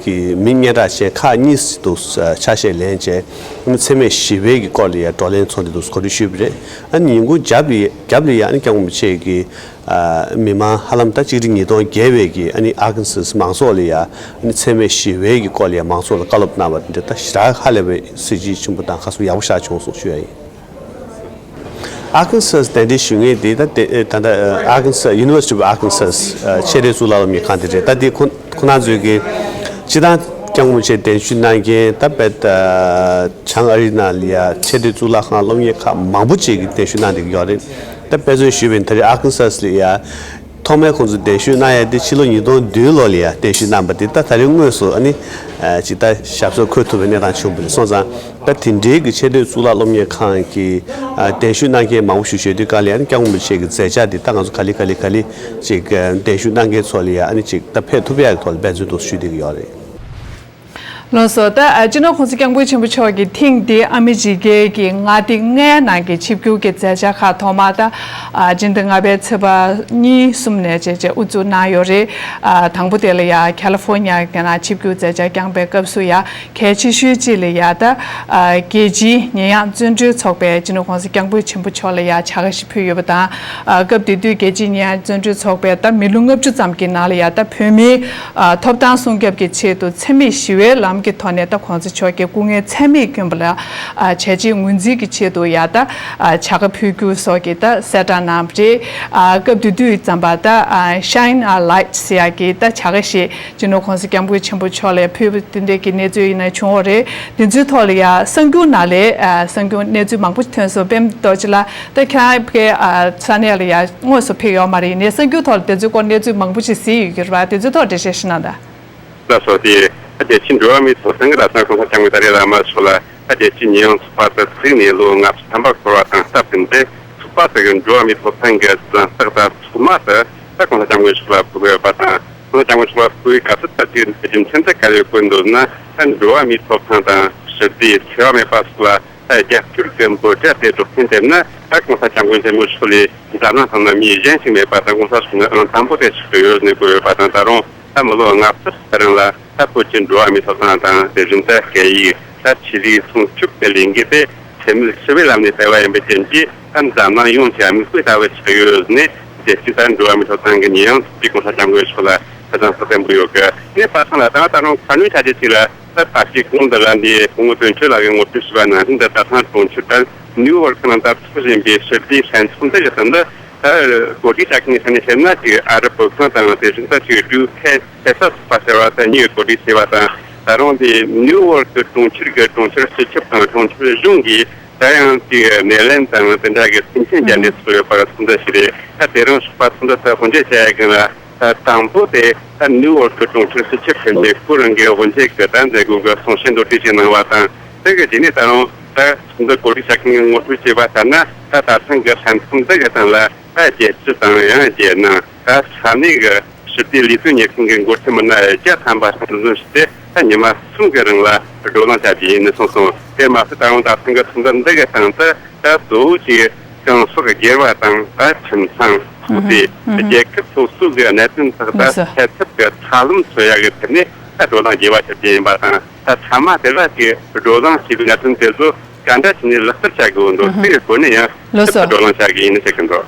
གི་མི་སྙན་གྲགས་ཅན་ཁག་གཉིས་དུ་ཨ་ཆ་ཤས་ལེན་བྱས། ཨ་ནི་འཚེ་མེད་ཞི་བའི་གི་སྐོར་ལ་ཡ་བགྲོ་གླེང་ཚོགས་འདུ་དུ་གོ་སྒྲིག་ཞུས་པ་རེད། ཨ་ནི་ཉིན་གུང་རྒྱབ་ལ་ཡ་རྒྱབ་ལ་ཡ་ཨ་ནི་སྐྱབས་མགོན་རིན་པོ་ཆེ་གི་ཨ་མི་མང་ཧ་ལམ་ད་གཅིག་ཁྲི་ཉིས་སྟོང་བརྒལ་བའི་གི་ཨ་ནི་ཨར་ཀན་སཱས་མང་ཚོགས་ལ་ཡ་ཨ་ནི་འཚེ་མེད་ཞི་བའི་གི་སྐོར་ལ་ཡ་མང་ཚོགས་ལ་བཀའ་སློབ་གནང་བ་འདི་ད་ཞེ་དྲག་ཧ་ལས་པའི་གཟི་བརྗིད་ཆེན་པོ་དང་ཁ་གསོ་ཡག་པོ་ཞིག་བྱུང་སོང་ཞུ་ཡ་ཡིན། ཨར་ཀན་སཱས་གདན་འདྲེན་ཞུ་མཁན་དེ་ད་དེ་ད་ལྟ་Arkansas University of Arkansas ཆེས་མཐོའི་གཙུག་ལག་སློབ་གཉེར་ཁང་དེ་རེད། ད་དེ་ཁོ་ཁོ་རང་ཚོའི་གི་སྤྱི་བཏང་ སྐྱབས་མགོན་རིན་པོ་ཆེ་གདན་ཞུ་གནང་མཁན་ད་དཔེ་ད་བྱང་ཨ་རི་ནང་ལ་ཡ་ཆེས་མཐོའི་གཙུག་ལག་ཁང་སློབ་གཉེར་ཁག་མང་པོ་ཅིག་གིས་གདན་ཞུ་གནང་བསྡད་ཀྱི་ཡོད་རེད། ད་དཔེ་མཚོན་ཞུས་པ་ཡིན་ད་རེས་ཨར་ཀན་སཱ་སི་ལ་ཡ་ཐོག་མའི་ཁོང་ཚོ་གདན་ཞུ་གནང་ཡ་དེ་ཕྱི་ལོ་ཉིས་སྟོང་བདུན་ལོ་ལ་ཡ་གདན་ཞུ་གནང་པ་དེ་ད་ད་རེས་དངོས་སུ་ཨ་ནི་ཅིག་ད་ཞབས་སོར་འཁོད་ཐུབ་པའི་གནས་སྟངས་བྱུང་བ་རེད། སོང་ཙང་ད་དེ་འདྲའི་གི་ཆེས་མཐོའི་གཙུག་ལག་སློབ་གཉེར་ཁང་གི་གདན་ཞུ་གནང་མཁན་མང་པོ་ཞིག་ཡོད་དུས་ག་ལ་ཡ་ཨ་ནི་སྐྱབས་མགོན་རིན་པོ་ཆེ་གི་མཛད་འཆར་དེ་ད་ང་ཚོ་ག་ལེ་ག་ལེ་ག་ལེ་ཅིག་གདན་ཞུ་གནང་མཁན་ཚོ་ལ་ཡ་ཨ་ནི་ཅིག་ད་ཕེབས་ཐུབ་ཡ་གི་ཐོག་ལ་འབད་བརྩོན་འདུག་ཞུ་བསྡད་ཀྱི་ཡོད་རེད། ལགས་སོ། ད་ཨ་སྤྱི་ནོར་༸གོང་ས་༸སྐྱབས་མགོན་ཆེན་པོ་མཆོག་གིས་ཐེངས་འདིའི་ཨ་མི་རི་ཀའི་གི་མངའ་སྡེ་ལྔའི་ནང་གི་ཆིབས་བསྒྱུར་གྱི་མཛད་འཆར་ཁག་ཐོག་མར་ད་ཨ་སྤྱི་ཟླ་ལྔ་པའི་ཚེས་པ་གཉིས་གསུམ་ནས་བྱས་བྱས་དབུ་འཛུགས་གནང་ཡོད་རེད། ཨ་དང་པོ་དེ་ལ་ཡ་ཁ་ལི་ཧྥོ་ནི་ཡ་དེ་ན་ཆིབས་བསྒྱུར་མཛད་འཆར་བསྐྱངས་པའི་སྐབས་སུ་ཡ་གལ་ཆེ་ཤོས་གཅིག་ལ་ཡ་ད་ཨ་རྒྱལ་སྤྱིའི་ཉེས་ཡངས་བཙོན་གྲོལ་ཚོགས་པས་སྤྱི་ནོར་༸གོང་ས་༸སྐྱབས་མགོན་ཆེན་པོ་མཆོག་ལ་ཡ་བྱ་དགའ་ཞིག་ཕུལ་ཡོད་པ་དང་། ཨ་སྐབས་དེ་དུས་རྒྱལ་སྤྱིའི་ཉེས་ཡངས་བཙོན་གྲོལ་ཚོགས་པས་ད་མི་ལོ་ལྔ་བཅུ་ཙམ་གྱི་ནང་ལ་ཡ་ད་བོད་མིའི་ཨ་ཐོབ་ཐང་སྲུང་སྐྱོབ་ཀྱི་ཆེད་དུ་འཚེ་མེད་ཞི་བའི་ལམ་གྱི་ཐོག་ནས་ད་༸གོང་ས་མཆོག་གི་སྐུ་ངལ་ཚད་མེད་བསྐྱོན་པ་ལ་ཨ་བྱས་རྗེས་ངོས་འཛིན་གྱི་ཆེད་དུ་ཡ་ད་ཨ་བྱ་དགའ་ཕུལ་རྒྱུ་སོགས་ཀྱི་ད་གསལ་བསྒྲགས་གནང་བ་རེད། ཨ་སྐབས་དེ་དུས་ཙམ་པ་ད་ཨ་Shine a Light ཟེར་ཡག་གི་ད་བྱ་དགའ་ཞིག་སྤྱི་ནོར་༸གོང་ས་༸སྐྱབས་མགོན་ཆེན་པོ་མཆོག་ལ་ཕུལ་བ་དེ་འདྲས་ཀྱི་གནས་ཚུལ་ཡིན་ན་བྱུང་བ་རེད། དེ་ཚོའི་ཐོག་ལ་ཡ་གསར་འགྱུར་ནང་ལ་ཨ་གསར་འགྱུར་གནས་ཚུལ་མང་པོ་ཐོན་སོང་། པད་མ་རྡོ་རྗེ་ལགས་ད་ཁྱེད་རང་གི་ཨ་ས་གནས་ལ་ཡ་དངོས་སུ་ཕེབས་ཡོད་མ་རེད། ཡིན་ནའི་གསར་འགྱུར་ཐོག་ལ་དེ་ཚོའི་སྐོར་གནས་ཚུལ་མང་པོ་ཞིག་གཟིགས་ཡོད་ཀྱི་རེད་པ། དེ་ཚོའི་ཐོག་འགྲེལ་བཤད་ཞིག་གནང་དང་། ལགས་སོ། དེ་ད་རྒྱལ་སྤྱིའི་འགྲོ་བ་མིའི་ཐོབ་ཐང་གི་ལྷན་ཚོགས་༸གོང་ས་༸སྐྱབས་མགོན་ད་རེས་བླ་མ་མཆོག་ལ་ད་རྒྱལ་སྤྱིའི་ཉེས་ཡངས་ཚོགས་པ་དེ་བཙུགས་ནས་ལོ་ལྔ་བཅུ་ཐམ་པ་འཁོར་བ་དང་སྟབས་བསྟུན་ཏེ། ཚོགས་པ་དེ་གི་འགྲོ་བ་མིའི་ཐོབ་ཐང་གི་གཟེངས་རྟགས་དང་ཐོག་མ་དེ་ད་༸གོང་ས་༸སྐྱབས་མགོན་མཆོག་ལ་ཕུལ་དགོས་ཡོད་པ་དང་།༸གོང་ས་༸སྐྱབས་མགོན་མཆོག་ལ་ཕུལ་བའི་སྐབས་སུ་ད་དེའི་རྒྱུ་མཚན་དེ་ག་རེ་བཀོད་འདུག་ན། ད་འགྲོ་བ་མིའི་ཐོབ་ཐང་དང་ཞི་བདེ་འཚེ་བ་མེད་པ་སོགས་ལ་ད་རྒྱབ་སྐྱོར་གྱི་འབོད་སྒྲ་དེ་སྒྲོག་མཁན་དེ་ནི་ད་༸གོང་ས་༸སྐྱབས་མགོན་ཆེན་པོ་མཆོག་ལས་འཛམ་གླིང་ཐོག་ན་མི་གཞན་ཞིག་མེད་པ་དང་། གོང་ས་མཆོག་ནི་རང་དང་པོ་དེ་ཆགས་ཀྱི་ཡོད་ནས་བཀོད་ཡོད་པ་དང་། ད་རུང་ད་མི་ལོ་ལྔ་བཅུ་ཙམ་རིང་ལ་ད་བོད་ཀྱི་འགྲོ་བ་མིའི་ཐོབ་ཐང་དང་དེ་བཞིན་དུ་སྐད་ཡིག་ད་ཆོས་ལུགས་སྲུང་སྐྱོབ་ཀྱི་ལས་འགུལ་དེ་འཚེ་མེད་ཞི་བའི་ལམ་ནས་སྤེལ་བ་ཡིན་པའི་རྐྱེན་གྱིས། ད་འཛམ་གླིང་ཡོངས་ཀྱི་མིག་དཔེ་ལྟ་བུ་ཆགས་ཡོད་ནས། རྒྱལ་སྤྱིའི་ད་འགྲོ་བ་མིའི་ཐོབ་ཐང་གི་ཉེས་ཡངས་ཚོགས་པས་༸གོང་ས་༸སྐྱབས་མགོན་མཆོག་ལ་ད་དང་ས་བརྟན་པོ་ཡོད་གི། ངས་པ་སངས་ལ་ད་ད་རུང་ཁ་སྣོན་བྱ་རྒྱུ་ཅིག་ལ། ད་ད་ཅིག་གོང་དུ་ལ་འདི་སྐུ་ངོ་དོན་གཅོད་ལགས་ཀྱིས་ངོ་སྤྲོད་ཞུས་པ་ནང་བཞིན་དུ། ད་ཐེངས་གྲོང་ཁྱེར་ད་ནིའུ་ཡོག་ནང་ད་ཚོགས་བཞིན་པའི་ཞི་བདེའི་ལྷན་ཚོགས་འདི་གི་སྟེང་དུ། ད་གོ་སྒྲིག་བྱ་མཁན་ས་ནས་བཤད་ན་ཅིག་ཨ་རི་བོད་ཁང་དང་། དེ་བཞིན་ད་ཅིག་ཀྲུའུ་ཁེ་ཁེ་ས་ཚོགས་པ་ཟེར་བ་དང་གཉིས་གོ་སྒྲིག་བྱས་པ་དང་། ད་རུང་དེ་ནིའུ་ཡོག་གི་གྲོང་ཁྱེར་གྱི་གྲོང་ཁྱེར་སྤྱི་ཁྱབ་དང་གྲོང་ཁྱེར་གཞུང་གིས་ད་ཡང་དེ་ནེ་ལན་དང་དེ་འདྲ་གི་སེམས་ཅན་རྒྱ་ནས་ཚོགས་ཡོད་པར་ཚོགས་འདུ་ཞིག་རེད། ད་དེ་རིང་ཚོགས་པ་ཚོགས་འདུ་དེ་དབུ་འབྱེད་བྱ་ཡ་གི་ལ། ད་དང་པོ་དེ་ད་ནིའུ་ཡོག་གི་གྲོང་ཁྱེར་སྤྱི་ཁྱབ་མཁན་པོས་ཁོ་རང་གི་དབུ་འབྱེད་ཀྱི་ད་མཛད་སྒོ་གི་གསུང་བཤད་མདོར་བསྡུས་ཤིག་གནང་བ་དང་། དེ་གི་རྗེས་ནས་ད་རུང་ད་ཚོགས་འདུ་གོ་སྒྲིག་བྱ་མཁན་ངོ་སྤྲོད་བྱས་པ་ལྟར་ན། ད་ད་ཐེངས་ཀྱི་ལྷན་ཚོགས་འདི་གི་སྟེང་ལ་ད་རྒྱལ་སྤྱི་དང་ཡང་རྒྱལ་ནང་ད་ས་གནས་ཀྱི་ཞི་བདེའི་ལས་དོན་གཉེར་མཁན་གྱི་འགོ་ཁྲིད་མི་སྣ་བརྒྱ་ཐམ་པ་འཛོམས་ཞུས་ཏེ། ད་ཉི་མ་གསུམ་གྱི་རིང་ལ་བགྲོ་གླེང་བྱ་རྒྱུ་ཡིན་ནས་གསུངས་སོང་། དེ་མ་ཟད་ད་རུང་ད་ཐེངས་ཀྱི་ཚོགས་འདུ་འདི་གི་སྟེང་དུ་ད་གཙོ་བོ་གཅིག་གང་ཟག་སྒེར་བ་དང་ད་ཁྱིམ་ཚང་ཚོགས་སྡེ། རྒྱལ་ཁབ་སོ་སོ་གི་གནད་དོན་དག་ད་འཕྲལ་ཐབས་ཀྱི་ཐབས་ལམ་འཚོལ་ཡག་གི་ཐད་ནས་ད་བགྲོ་གླེང་རྒྱས་པ་བྱ་རྒྱུ་ཡིན་པ་དང་། ད་མཐའ་མ་དེ་ལ་གི་བགྲོ་གླེང་བྱས་པའི་གནད་དོན་དེ་ཚོ་ག་འདྲ་བྱས་ནས་ལག་བསྟར་བྱ་དགོས་འདུག་དེ་གི་སྒོ་ནས་ཡང་ལགས་སོ། བགྲོ་གླེང་བྱ་གི་ཡིན་ཟེར་གི་འདུག་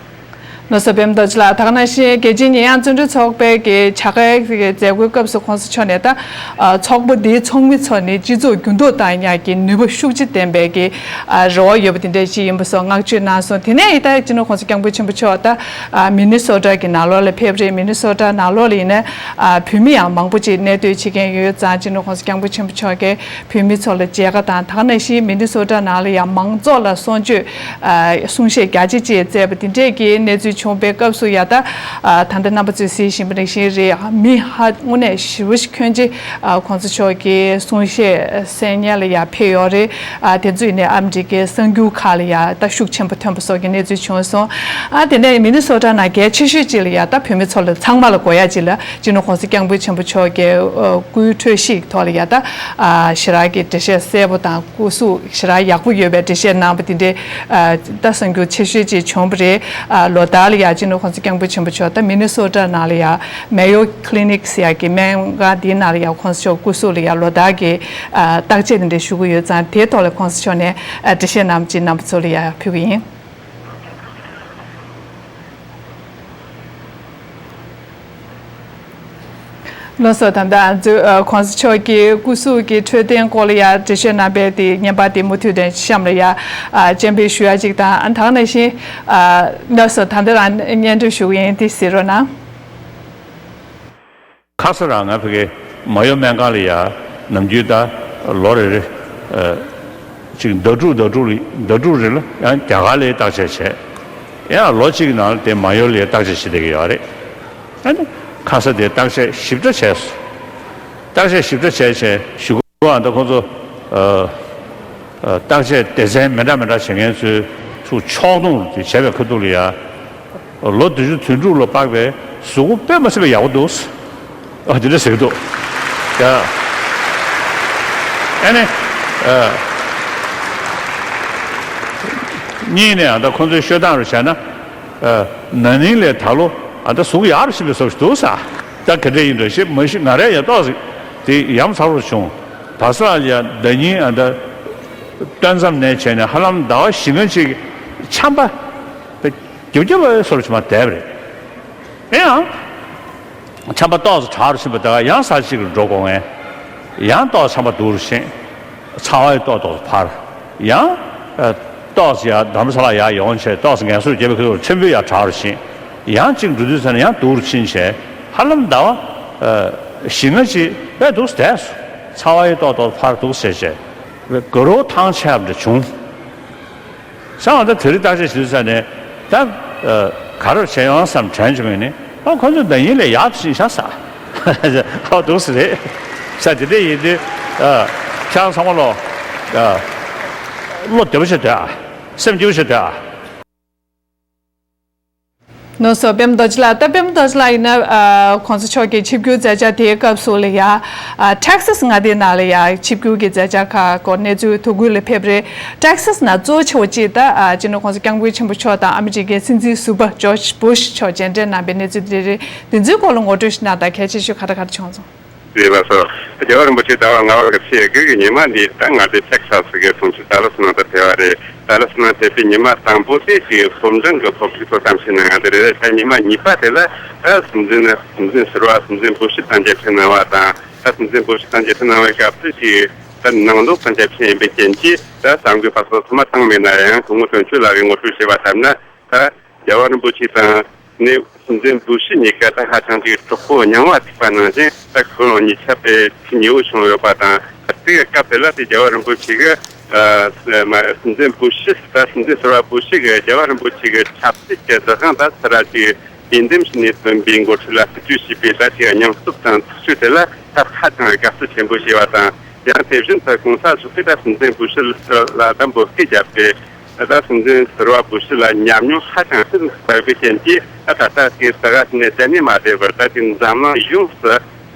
ལགས་སོ། པད་མ་རྡོ་རྗེ་ལགས། ད་ག་ནང་བཞིན་རྒྱལ་སྤྱིའི་ཉེས་ཡངས་བཙོན་གྲོལ་ཚོགས་པའི་གི་བྱ་དགའི་གི་མཛད་སྒོའི་སྐབས་སུ་༸གོང་ས་མཆོག་ནས་ད་ཨ་ཚོགས་པ་འདིའི་ཚོགས་མི་ཚོ་ནི་སྤྱི་ཚོགས་འགྱུར་ལྡོག་བཏང་ཡག་གི་ནུས་པ་ཤུགས་ཆེ་ལྡན་པའི་གི་ཨ་རེ་བ་ཡོད་པ་དེ་འདྲ་ཞིག་ཡིན་པ་སོགས་བསྔགས་བརྗོད་གནང་སོང་། དེ་ནས་ད་སྤྱི་ནོར་༸གོང་ས་༸སྐྱབས་མགོན་ཆེན་པོ་མཆོག་ད་ཨ་མི་ནི་སོ་ཊ་གི་ནང་ལོགས་ལ་ཕེབས་རེད། མི་ནི་སོ་ཊ་ནང་ལོགས་ལ་ཡིན་ན་ཨ་བོད་མི་ཡང་མང་པོ་ཅིག་གནས་སྡོད་བྱེད་མཁན་ཡོད་ཙང་། སྤྱི་ནོར་༸གོང་ས་༸སྐྱབས་མགོན་ཆེན་པོ་མཆོག་གིས་བོད་མི་ཚོ་ལ་མཇལ་ཁ་དང་། ད་ག་ནང་བཞིན་མི་ནི་སོ་ཊ་ནང་ལ་ཡང་མང་ཚོགས་ལ་གསུང་ཆོས་ཨ་གསུང་བཤད་རྒྱ་ཆེ་ཅིག་བསྩལ་བ་དེ་འདྲས་ཀྱི་གནས་ཚུལ་བྱུང་བའི་སྐབས་སུ་ཡ། ད་ཨ་ད་ལྟ་རྣམ་པ་ཚོས་གཟིགས་བཞིན་པ་ནང་བཞིན་རེད། མི་ཧ་དངོས་གནས་ཞེ་པོ་ཞིག་ཁྱོན་ཆེ་ཨ་༸གོང་ས་མཆོག་གི་གསུང་བཤད་གསན་མཁན་ལ་ཡ་ཕེབས་ཡོད་རེད། ཨ་དེ་ཚོ་ཡིན་ནའི་ཨ་མི་རི་ཀའི་གསར་འགྱུར་ཁག་ལ་ཡ་ད་ཤུགས་ཆེན་པོ་ཐོན་པ་སོགས་ཀྱི་གནས་ཚུལ་བྱུང་སོང་། ཨ་དེ་ནས་མི་ནི་སོ་ཊ་ནང་གལ་ཆེ་ཤོས་ཅིག་ལ་ཡ་ད་བོད་མི་ཚོ་ལ་ཚང་མ་ལ་དགོས་ཡ་ཅིག་ལ། སྤྱི་ནོར་༸གོང་ས་༸སྐྱབས་མགོན་ཆེན་པོ་མཆོག་གི་ཨ་སྐུའི་འཁྲུལ་ཞིག་ཐོག་ལ་ཡ་ད་ཨ་ཞེ་དྲག་གི་འགྲེལ་བཤད་གསལ་པོ་དང་སྐུ་གཟུགས་ཞེ་དྲག་ཡག་པོ་ཡོད་པའི་འགྲེལ་བཤད་གནང་བ་དེ་འདྲའི་ཨ་ད་གསར་འགྱུར་ཆེ་ཤོས་ཅིག་བྱུང་བ་རེད། ཨ་ལོ་ལྟར་ལ་ཡ་སྤྱི་ནོར་༸གོང་ས་༸སྐྱབས་མགོན་ཆེན་པོ་མཆོག་ད་མི་ནི་སོ་ཊ་ནང་ལ་ཡ་Mayo Clinic ཟེར་ཡ་གི་སྨན་ཁང་དེའི་ནང་ལ་ཡ་༸གོང་ས་མཆོག་སྐུ་གཟུགས་ལ་ཡ་ལོ་ལྟར་གི་ཨ་བརྟག་དཔྱད་དེ་འདྲ་ཞུ་གི་ཡོད་ཙང་། དེའི་ཐོག་ལ་༸གོང་ས་མཆོག་ནས་ཨ་འགྲེལ་བཤད་གནང་བ་ཅིག་རྣམ་པ་ཚོ་ལ་ཡ་ཕུལ་གི་ཡིན། ལགས་སོ། ད་ལྟ་ང་ཚོས་ཨ་༸གོང་ས་མཆོག་གི་སྐུ་གཟུགས་ཀྱི་འཕྲོད་བསྟེན་སྐོར་ལ་ཡ་འགྲེལ་བཤད་གནང་པའི་དེ་བརྙན་པར་དེ་མུ་མཐུད་དེ་གཤམ་ལ་ཡ་ཨ་སྤྱན་འབུལ་ཞུ་ཡ་ཅིག་དང་། ཨ་ད་ག་ནང་བཞིན་ཨ་ལགས་སོ། ད་ལྟ་རང་སྙན་སྒྲོན་ཞུ་གི་ཡིན། དེ་གཟིགས་རོགས་གནང་། ཁ་སང་རང་ང་ཕ་གི་མ་ཡོ་སྨན་ཁང་ལ་ཡ་ ནམ་རྒྱུན་ད་ལོ་རེ་རེ་ཨ་ཅིག་ཟླ་དྲུག་ཟླ་དྲུག་ལ་ཟླ་དྲུག་རེ་ལ་ཡང་རྒྱ་གར་ལ་བརྟག་དཔྱད་བྱས། ཡང་ལོ་གཅིག་གི་ནང་ལ་དེ་མ་ཡོར་ལ་བརྟག་དཔྱད་བྱེད་བསྡད་ཀྱི་ཡོད་རེད། ཨ་ནི་ཁ་ས་དེ་བརྟག་དཔྱད་ཞིབ་ཕྲ་བྱས་སོང་། བརྟག་དཔྱད་ཞིབ་ཕྲ་བྱས་བྱས་གཞུག་གུ་ཨ་ད་ཁོང་ཚོ་ཨ་ཨ་བརྟག་དཔྱད་སྡེ་ཚན་མི་འདྲ་མི་འདྲ་བྱེད་མཁན་ཚོའི་ཚུར་ཕྱོགས་བསྡོམས་དེ་བྱས་པའི་ཁ་ཐུག་ལ་ཡ། ལོ་བདུན་ཅུ་དོན་དྲུག་ལ་དཔག་པའི་གཟུགས་པོ་དཔེ་མ་སྲིད་པའི་ཡག་པོ་འདུག་ཨ་དེ་འདྲ་ཟེར་གྱི་འདུག་ཡ། ཨ་ནི་ཨ་གཉིས་ནས་ཨ་ད་ཁོང་ཚོའི་ཤོད་སྟངས་རུ་བྱས་ན། ཨ་ན་ནིང་ལས་ད་ལོ་ཨ་ད་གཟུགས་ཡག་རུ་ཕྱིན་པའི་བཟོ་ཞིག་འདུག་ས། ད་ག་འདྲ་ཡིན་འགྲོ་ཞེས་མ་ཤེས། ང་རས་ཡ་ཏོག་ཙམ་དེ་ཡ་མཚར་པོ་བྱུང་། བ་ས་ལ་ཡ་ཟླ་ཉིན་ཨ་ད་སྟོན་མཚམས་ནས་བྱས་ནས་ཧ་ལམ་ཟླ་བ་བཞི་ལྔ་ཅིག་ཆམ་པ་རྒྱབ་རྒྱབ་པའི་བཟོ་ཞིག་མར་བསྡད་པ་རེད། ཡང་ཆམ་པ་ཏོག་ཙམ་དྲག་རུ་ཕྱིན་པ་དང་ཡང་ས་གཅིག་ལ་འགྲོ་དགོས་ངེས། ཡང་ཏོག་ཙམ་ཆམ་པ་སྡུག་རུ་ཕྱིན། ཚ་བ་ཡང་ཏོག་ཏོག་འཕར། ཡང་ཨ་ཏོག་ཙམ་ཡར་དྷ་རམ་ས་ལ་ཡར་ཡོང་བྱས་ཏོག་ཙམ་ངལ་གསོ་རྒྱབ་པའི་ཁ་ཐུག་ཆེན་པོ་ཡར་དྲག་རུ་ཕྱིན། ཡང་གཅིག་འགྲོ་དུས་ཙམ་ནས་ཡང་སྡུག་རུ་ཕྱིན་བྱས་ཧ་ལམ་ཟླ་བ་ཨ་བཞི་ལྔ་ཅིག་དཔེ་སྡུག་ཙམ་བསྡད་སོང་། ཚ་བ་ཡང་ཏོག་ཏོག་འཕར་སྡུག་ཙམ་བྱས་བྱས་དགའ་རབ་ཐང་ཆད་པ་འདྲ་བྱུང་། བྱས་ཙང་ད་དེ་རིང་བརྟག་དཔྱད་བྱེད་དུས་ཙ་ནས་ད་ཨ་ག་རེ་བྱས་ཡོང་བསམ་དྲན་བྱུང་བས་ནི། ཨ་ཁོ་ཚོ་ཟླ་ཉིན་ལས་ཡག་ཏུ་ཕྱིན་ཤག་ས། ཨ་འདུག་སེ་རེད། ས་དེ་འདྲ་ཡིན་དུས་ཨ་ཁྱེད་རང་ཚང་མ་ལོ་ཨ་བློ་བདེ་པོ་བྱེད་དོ་ཨ། སེམས་སྐྱིད་པོ་བྱེད་དོ་ཨ། ལགས་སོ། པད་མ་རྡོ་རྗེ་ལགས། ད་པད་མ་རྡོ་རྗེ་ལགས་ཡིན་ན་ཨ་གོང་ས་མཆོག་གི་ཆིབས་བསྒྱུར་མཛད་འཆར་དེའི་སྐབས་སུ་ལ་ཡ་ཨ་ཊེག་སཱས་མངའ་སྡེའི་ནང་ལ་ཡ་ཆིབས་བསྒྱུར་གྱི་མཛད་འཆར་ཁག་སྐོར་གནས་ཚུལ་དོ་ཁུར་ལ་ཕེབས་རེད། ཊེག་སཱས་ནང་གཙོ་ཆེ་བ་གཅིག་ད་ཨ་སྤྱི་ནོར་༸གོང་ས་༸སྐྱབས་མགོན་ཆེན་པོ་མཆོག་དང་ཨ་མི་རི་ཀའི་སྲིད་འཛིན་ཟུར་པ་ཇོརྗ་བྷུཤ་མཆོག་མཇལ་འཕྲད་གནང་པའི་གནས་ཚུལ་དེ་རེད། དེ་ཚོའི་སྐོར་ལ་ངོ་སྤྲོད་ཞིག་གནང་དང་། གལ་ཆེ་ཤོས་ག་རེ་ག་རེ་བྱུང་སོང་། རེད་པ་སོ། རྒྱལ་བ་རིན་པོ་ཆེ་ཟླ་བ་ལྔ་པ་གི་ཚེས་དགུ་གི་ཉི་མ་འདི་ད་ང་ཚོའི་ཊེག་སཱས་གི་གྲོང་ཁྱེར་ཏཱ་ལ་སི་ནང་དུ་ཕེབས་པ་རེད། ཏཱ་ལ་སི་ནང་ཕེབས་པའི་ཉི་མ་དང་པོ་དེ་ཅིག་སློབ་འབྲིང་གི་སློབ་ཕྲུག་ཚོ་གཏམ་བཤད་གནང་ཡ་དེ་རེད། ད་ཉི་མ་གཉིས་པ་དེ་ལ་ད་སྲིད་འཛིན་སྲིད་འཛིན་ཟུར་པ་སྲིད་འཛིན་བྷུ་ཤི་དང་མཇལ་འཕྲད་གནང་བ་དང་། ད་སྲིད་འཛིན་བྷུ་ཤི་དང་མཇལ་འཕྲད་གནང་བའི་སྐབས་སུ་ཅིག་ད་ནང་ལོགས་དང་མཇལ་འཕྲད་ཡིན་པའི་རྐྱེན་གྱིས་ད་གསར་འགོད་པ་ཚོ་ཚང་མ་བཏང་མེད་ན་ཡང་སྐུ་ངོ་དོན་གཅོད་ལགས་ཀྱིས་ངོ་སྤྲོད་བྱས་པ་ལྟར་ན། ད་རྒྱལ་བ་རིན་པོ་ཆེ་དང་ནི་སྲིད་འཛིན་བྷུ་ཤི་གཉིས་ཀ་ད་ཧ་ཅང་གི་གྲོགས་པོ་སྙིང་བ་གཅིག་པ་ནང་བཞིན་ད་ཁོ་རང་གཉིས་ཆ་དཔེ་ཆེས་ཉེ་བོ་བྱུང་ཡོད་པ་དང་། དེའི་སྐབས་དེ་ལ་དེ་རྒྱལ་བ་རིན་པོ་ཆེ་གི་ཨ་མ་སྲིད་འཛིན་བྷུ་ཤི་ད་སྲིད་འཛིན་ཟུར་པ་བྷུ་ཤི་གི་རྒྱལ་བ་རིན་པོ་ཆེ་གི་ཆབ་སྲིད་ཀྱི་གཟི་དབང་ད་ཚུར་ར་ཅིག་དགྱེས་འདེམས་བྱས་ནས་ཐོན་པའི་འགོ་ཁྲིད་ལ་སྲིད་བྱུས་ཞེས་པའི་ད་ཅིག་སྙིང་སྟོབས་དང་ཐུགས་ཆོས་དེ་ལ་ད་ཧ་ཅང་དགའ་བསུ་ཆེན་པོ་བྱས་པ་དང་། ཡང་དེ་བཞིན་དུ་གོང་ས་མཆོག་གིས་ད་སྲིད་འཛིན་བྷུ་ཤི་ལ་ད་འབོད་སྐུལ་བརྒྱབ་སྟེ། ད་སྲིད་འཛིན་ཟུར་པ་བྷུ་ཤི་ལ་ཉམས་མྱོང་ཧ་ཅང་ཆེ་ཟིག་ལྟ་བུའི་རྐྱེན་གྱིས། ད་ད་ལྟ་དེ་ད་ག་ནས་གཏན་ནས་མ་བསྡད་པར་ད་དེ་འཛམ་གླིང་ཡོངས་སུ་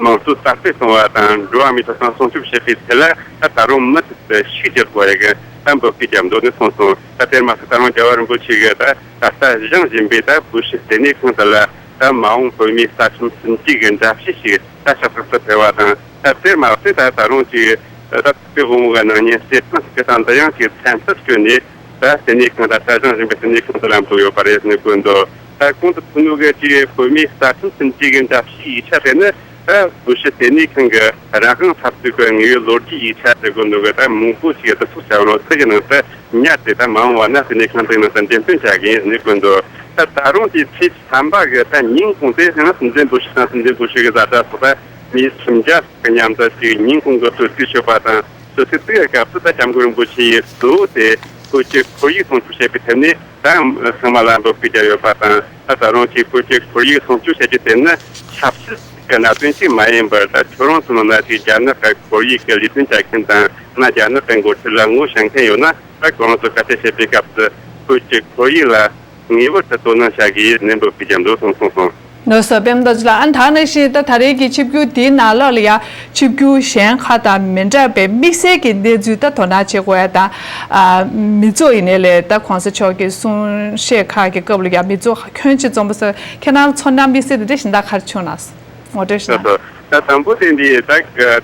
དམངས་གཙོ་དར་སྤེལ་གཏོང་བ་དང་འགྲོ་བ་མིའི་ཐོབ་ཐང་སྲུང་སྐྱོབ་བྱེད་པའི་ཐད་ལ་ད་ད་རུང་མུ་མཐུད་དུ་ཤུགས་རྒྱག་དགོས་ཡ་གི་ད་འབོད་སྐུལ་བརྒྱབ་འདུག་ནས་གསུངས་སོང་། ད་དེར་མ་ཟད་ད་རུང་རྒྱལ་བ་རིན་པོ་ཆེ་གིས་ད་ད་ལྟ་བཞེངས་བཞིན་པའི་ད་བྷུ་ཤི་ལྟེ་གནས་ཁང་དེ་ལ་ད་མ་འོངས་བོད་མིའི་རྩ་ཁྲིམས་སྲིད་འཛིན་གྱི་འདྲ་བཤུས་ཤིག་ད་ཕྱག་ཐོག་ཏུ་ཕེབས་པ་དང་། ད་དེར་མ་ཟད་ད་ད་རུང་ཅིག་ད་ཐུབ་པའི་དབང་པོ་གི་སྣང་བརྙན་གསེར་ཐང་ཞིག་གི་སྟེང་དུ་ཡང་ཅིག་མཚན་ཐོ་བཀོད་ནས། ད་ལྟེ་གནས་ཁང་དང་ད་བཞེངས་བཞིན་པའི་ལྟེ་གནས་ཁང་དུ་ལམ་འགྲོ་ཡོད་པ་རེད་ནས་བཀོད་འདུག་ད་གོང་དུ་ཕུལ་ནོ་གི་ཅིག་བོད་མིའི་རྩ་ཁྲིམས་སྲིད་འཛིན་གྱི་འདྲ་བཤུས་ཡིག་ཆ་དེ་ནི་ད་བོད་ཕྱི་ལྟེ་གནས་ཁང་གི་རང་དབང་འཐབ་རྩོད་ཀྱི་དངོས་ཡོད་ལོ་རྒྱུས་ཡིག་ཆ་ཟེར་དགོས་འདུག་གི་ད་མང་པོ་ཞིག་ད་ཚུགས་བྱ་བ་ནོ་ཚིག་གི་ནང་དུ་ཉར་ཏེ་ད་མ་འོངས་པ་ན་ལྟེ་གནས་ཁང་དེའི་ནང་དུ་འགྲེམས་སྟོན་བྱ་དགོས་ནས་བཀོད་འདུག་ད་ད་རུང་དེ་ཚེས་བཅུ་ཐམ་པ་གི་ད་ཉིན་གུང་དེ་ཡང་སྲིད་འཛིན་བྷུ་ཤི་དང་སྲིད་འཛིན་བྷུ་ཤི་གི་བཟའ་ཟླ་སོགས་ད་མི་སུམ་བརྒྱ་ཟིག་མཉམ་དུ་ཅིག་ཉིན་གུང་གི་གསོལ་ཚིགས་ཞུས་པ་དང་། གསོལ་ཚིགས་དེའི་སྐབས་སུ་ད་སྐྱབས་མགོན་རིན་པོ་ཆེ་ཡིས་གཙོ་བོ་དེ་བོད་ཀྱི་ཁོར་ཡུག་སྲུང་སྐྱོབ་བྱེད་པའི་ཐད་ནས་ད་ཚང་མ་ལ་འབོད་སྐུལ་བརྒྱབ་ཡོད་པ་དང་། ད་ད་རུང་ཅིག་བོད་ཀྱི་ཁོར་ཡུག་སྲུང་སྐྱོབ་བྱེད་རྒྱུ་དེ་ནི་ཆབ་སྲིད་ཀྱི་གནད་དོན་ཅིག་མ་ཡིན་པར། ད་ཁྱོད་རང་ཚོ་ནང་ན་ཅིག་རྒྱ་ནག་གི་ཁོར་ཡུག་གི་ལས་དོན་བྱེད་མཁན་དང་ན་རྒྱ་ནག་གི་འགོ་ཁྲིད་ལ་ངོ་ཤེས་མཁན་ཡོད་ན། ད་ཁོ་རང་ཚོ་སྐད་ཆ་བཤད་པའི་སྐབས་སུ་བོད་ཀྱི་ཁོར་ཡུག་ལ་ངེས་པར་དུ་དོ་སྣང་བྱ་དགོས་ནན་པོ་བྱེད་ཀྱི་འདུག་གསུངས་གསུངས་སོང་། ལགས་སོ། པད་མ་རྡོ་རྗེ་ལགས། ཨ་ནི་ད་ནང་བཞིན་ད་ད་རེས་ཀྱི་ཆིབས་བསྒྱུར་འདིའི་ནང་ལོགས་ལ་ཡང་ཆིབས་བསྒྱུར་གཞན་ཁག་དང་མི་འདྲ་བའི་དམིགས་བསལ་གྱི་གནས་ཚུལ་ད་དོ་སྣང་བྱེད་དགོས་ཡ་དང་། ཨ་མི་ཚོགས་ཡིན་ནའི་ལས་ད་གོང་ས་མཆོག་གི་གསུང་བཤད་ཁག་གི་སྐབས་ལ་ཡང་མི་ཚོགས་ཁྱོན་ཆེ་འཛོམས་པ་སོགས་ཁྱེད་རང་ཚོར་སྣང་དམིགས་བསལ་དེ་འདྲ་གཞན་དག་ག་རེ་བྱུང་ན་ངོ་སྤྲོད་ཞུ་ན། ལགས་སོ། ད་དང་པོ་དེ་འདི་ད་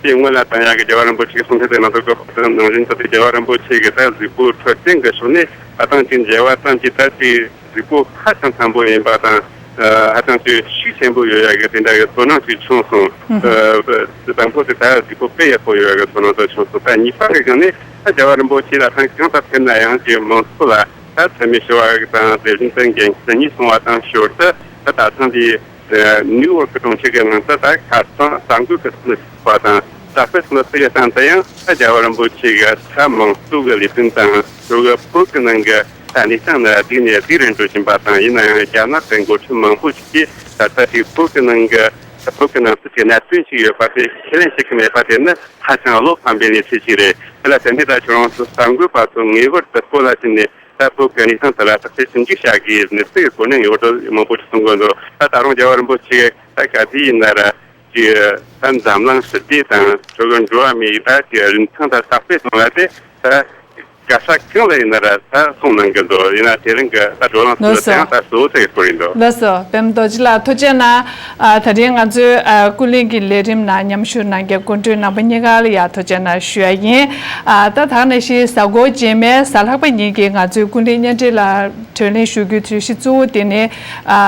དེ་སྔོན་ལ་བཏང་ཡག་གི་རྒྱལ་བ་རིན་པོ་ཆེ་གི་གསུང་ཆོས་དེ་ནང་དུ་བཀོད་པ་ནང་བཞིན་ད་དེ་རྒྱལ་བ་རིན་པོ་ཆེ་གི་ད་གཟིགས་པོ་འཕྲོད་བསྟེན་གི་ཕྱོགས་ནས་ཨ་ཐང་ཅིག་མཇལ་བ་ཙམ་གྱིས་ད་དེ་གཟིགས་པོ་ཧ་ཅང་འཚམ་པོ་ཡིན་པ་དང་། ཨ་ཧ་ཅང་ཅིག་ཤུགས་ཆེན་པོ་ཡོད་ཡག་གི་དེ་འདྲ་གི་ཚོར་སྣང་ཅིག་བྱུང་སོང་། ཨ་དང་པོ་དེ་ད་གཟིགས་པོ་དཔེ་ཡག་པོ་ཡོད་ཡག་གི་ཚོར་སྣང་ཅིག་བྱུང་སོང་། ད་གཉིས་པ་གི་སྒང་ནས་ད་རྒྱལ་བ་རིན་པོ་ཆེ་ལ་ཐང་གང་ད་ཕེབས་ན་ཡང་ཅིག་མང་ཚོགས་ལ་ད་འཚམས་མེད་ཞུ་བ་དང་། དེ་བཞིན་དུ་འགན་འཁྱེར་གཉིས་སོང་བ་དང་ཞོར་དུ་ད་ད་ཐང་དེ་ནིའུ་ཡོག་གི་གྲོང་ཁྱེར་གྱི་ནང་དུ་ད་ཁ་སང་གསར་འགོད་པ་ཚོ་ལ་ཞུས་པ་དང་ གསར་སྤེལ་གནང་ཚུལ་གྱི་སྟེང་དུ་ཡང་ད་རྒྱལ་བ་རིན་པོ་ཆེ་གི་ད་མང་གཙོ་གི་ལས་དོན་དང་ཁྲོ་གི་བོད་ཀྱི་ནང་གི་ད་གནས་སྟངས་ནི་སྡུག་ནས་སྡུག་རུ་འགྲོ་བཞིན་པ་དང་། ཡིན་ན་ཡང་རྒྱ་ནག་གི་འགོ་ཁྲིད་མང་པོ་ཞིག་གིས་ད་ལྟ་དེ་བོད་ཀྱི་ནང་གི་བོད་ཀྱི་ནང་སྲིད་ཀྱི་གནད་དོན་ཞིག་ཡོད་པ་དེ་ཁས་ལེན་བྱེད་ཀྱི་མེད་པ་དེ་ནི་ཧ་ཅང་བློ་ཕམ་པའི་གནས་ཚུལ་ཞིག་རེད། དེ་ལ་བརྟེན་ནས་ད་ཁྱོད་རང་ཚོ་གསར་འགོད་པ་ཚོ་ངེས་པར་དུ་བོད་ལ་བརྟེན་ནས་ད་བོད་ཀྱི་གནས་སྟངས་དེ་ལ་བརྟག་དཔྱད་ཞིབ་འཇུག་བྱ་དགོས་ནི་ཚིག་གི་གོ་གནས་ཡོད་འགྲོ་མང་པོ་ཞིག་གསུང་གི་འདུག་ད་ད་རུང་རྒྱལ་བ་རིན་པོ་ཆེ་ད་ག་དུས་ཡིན་ན་ར་ཅིག་ད་འཛམ་གླིང་ཞི་བདེ་དང་ཁྲོ་གི་འགྲོ་བ་མིའི་ད་ཅིག་རིན་ཐང་ད་གསར་སྤེལ་གཏོང་བ་དེ་ད་ག་ས་གང་ལ་ཡིན་ན་ར་ད་གསུང་གནང་གི་འདུག་ཡིན་ན་དེ་རིང་གི་ད་བགྲོ་གླེང་ལགས་དེ་སོ། ཡང་ད་གཙོ་བོ་དེ་གི་སྐོར་ཡིན་འདུག་ལགས་སོ། པད་མ་རྡོ་རྗེ་ལགས་ཐུགས་རྗེ་གནང་། ཨ་ད་རིང་ང་ཚོའི་ཨ་ཀུན་གླེང་གི་ལས་རིམ་ནང་མཉམ་ཞུགས་གནང་མཁན་སྐུ་མགྲོན་རྣམ་པ་གཉིས་ཀ་ལ་ཡང་ཐུགས་རྗེ་གནང་ཞུ་ཡ་ཡིན། ཨ་ད་ད་ག་ནང་བཞིན་གཟའ་འཁོར་རྗེས་མའི་གཟའ་ལྷག་པ་ཉིན་གྱི་ང་ཚོའི་ཀུན་གླེང་བརྙན་འཕྲིན་ལ་གྲོས་གླེང་ཞུ་རྒྱུའི་གྲོས་གཞི་གཙོ་བོ་དེ་ནི་ཨ་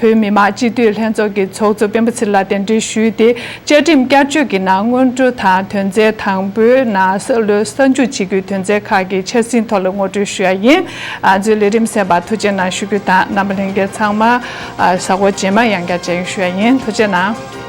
བོད་མི་མང་སྤྱི་འཐུས་ལྷན་ཚོགས་ཀྱི་ཚོགས་གཙོ་སྤེན་པ་ཚེ་རིང་ལགས་གདན་འདྲེན་ཞུས་ཏེ། བཅའ་ཁྲིམས་བསྐྱར་བཅོས་ཀྱི་ནང་སྔོན་འགྲོ་དང་དོན་ཚན་དང་པོའི་ནང་གསར་ལུགས་གསར་འཇུག་བྱེད་རྒྱུའི་དོན་ཚན་ཁག་གི་འཆར་ཟིན་ཐོག་ལ་ངོ་སྤྲོད་ཞུ་ཡ་ཡིན། ང་ཚོའི་ལས་རིམ་གསན་པར་ཐུགས་རྗེ་གནང་ཞུ་རྒྱུ་དང་། རྣམ་པ་ལྷན་རྒྱས་ཚང་མ་གཟའ་འཁོར་རྗེས་མ་ཡང་བསྐྱར་མཇལ་ཡོང་ཞུ་ཡ་ཡིན། ཐུགས་རྗེ་གནང་།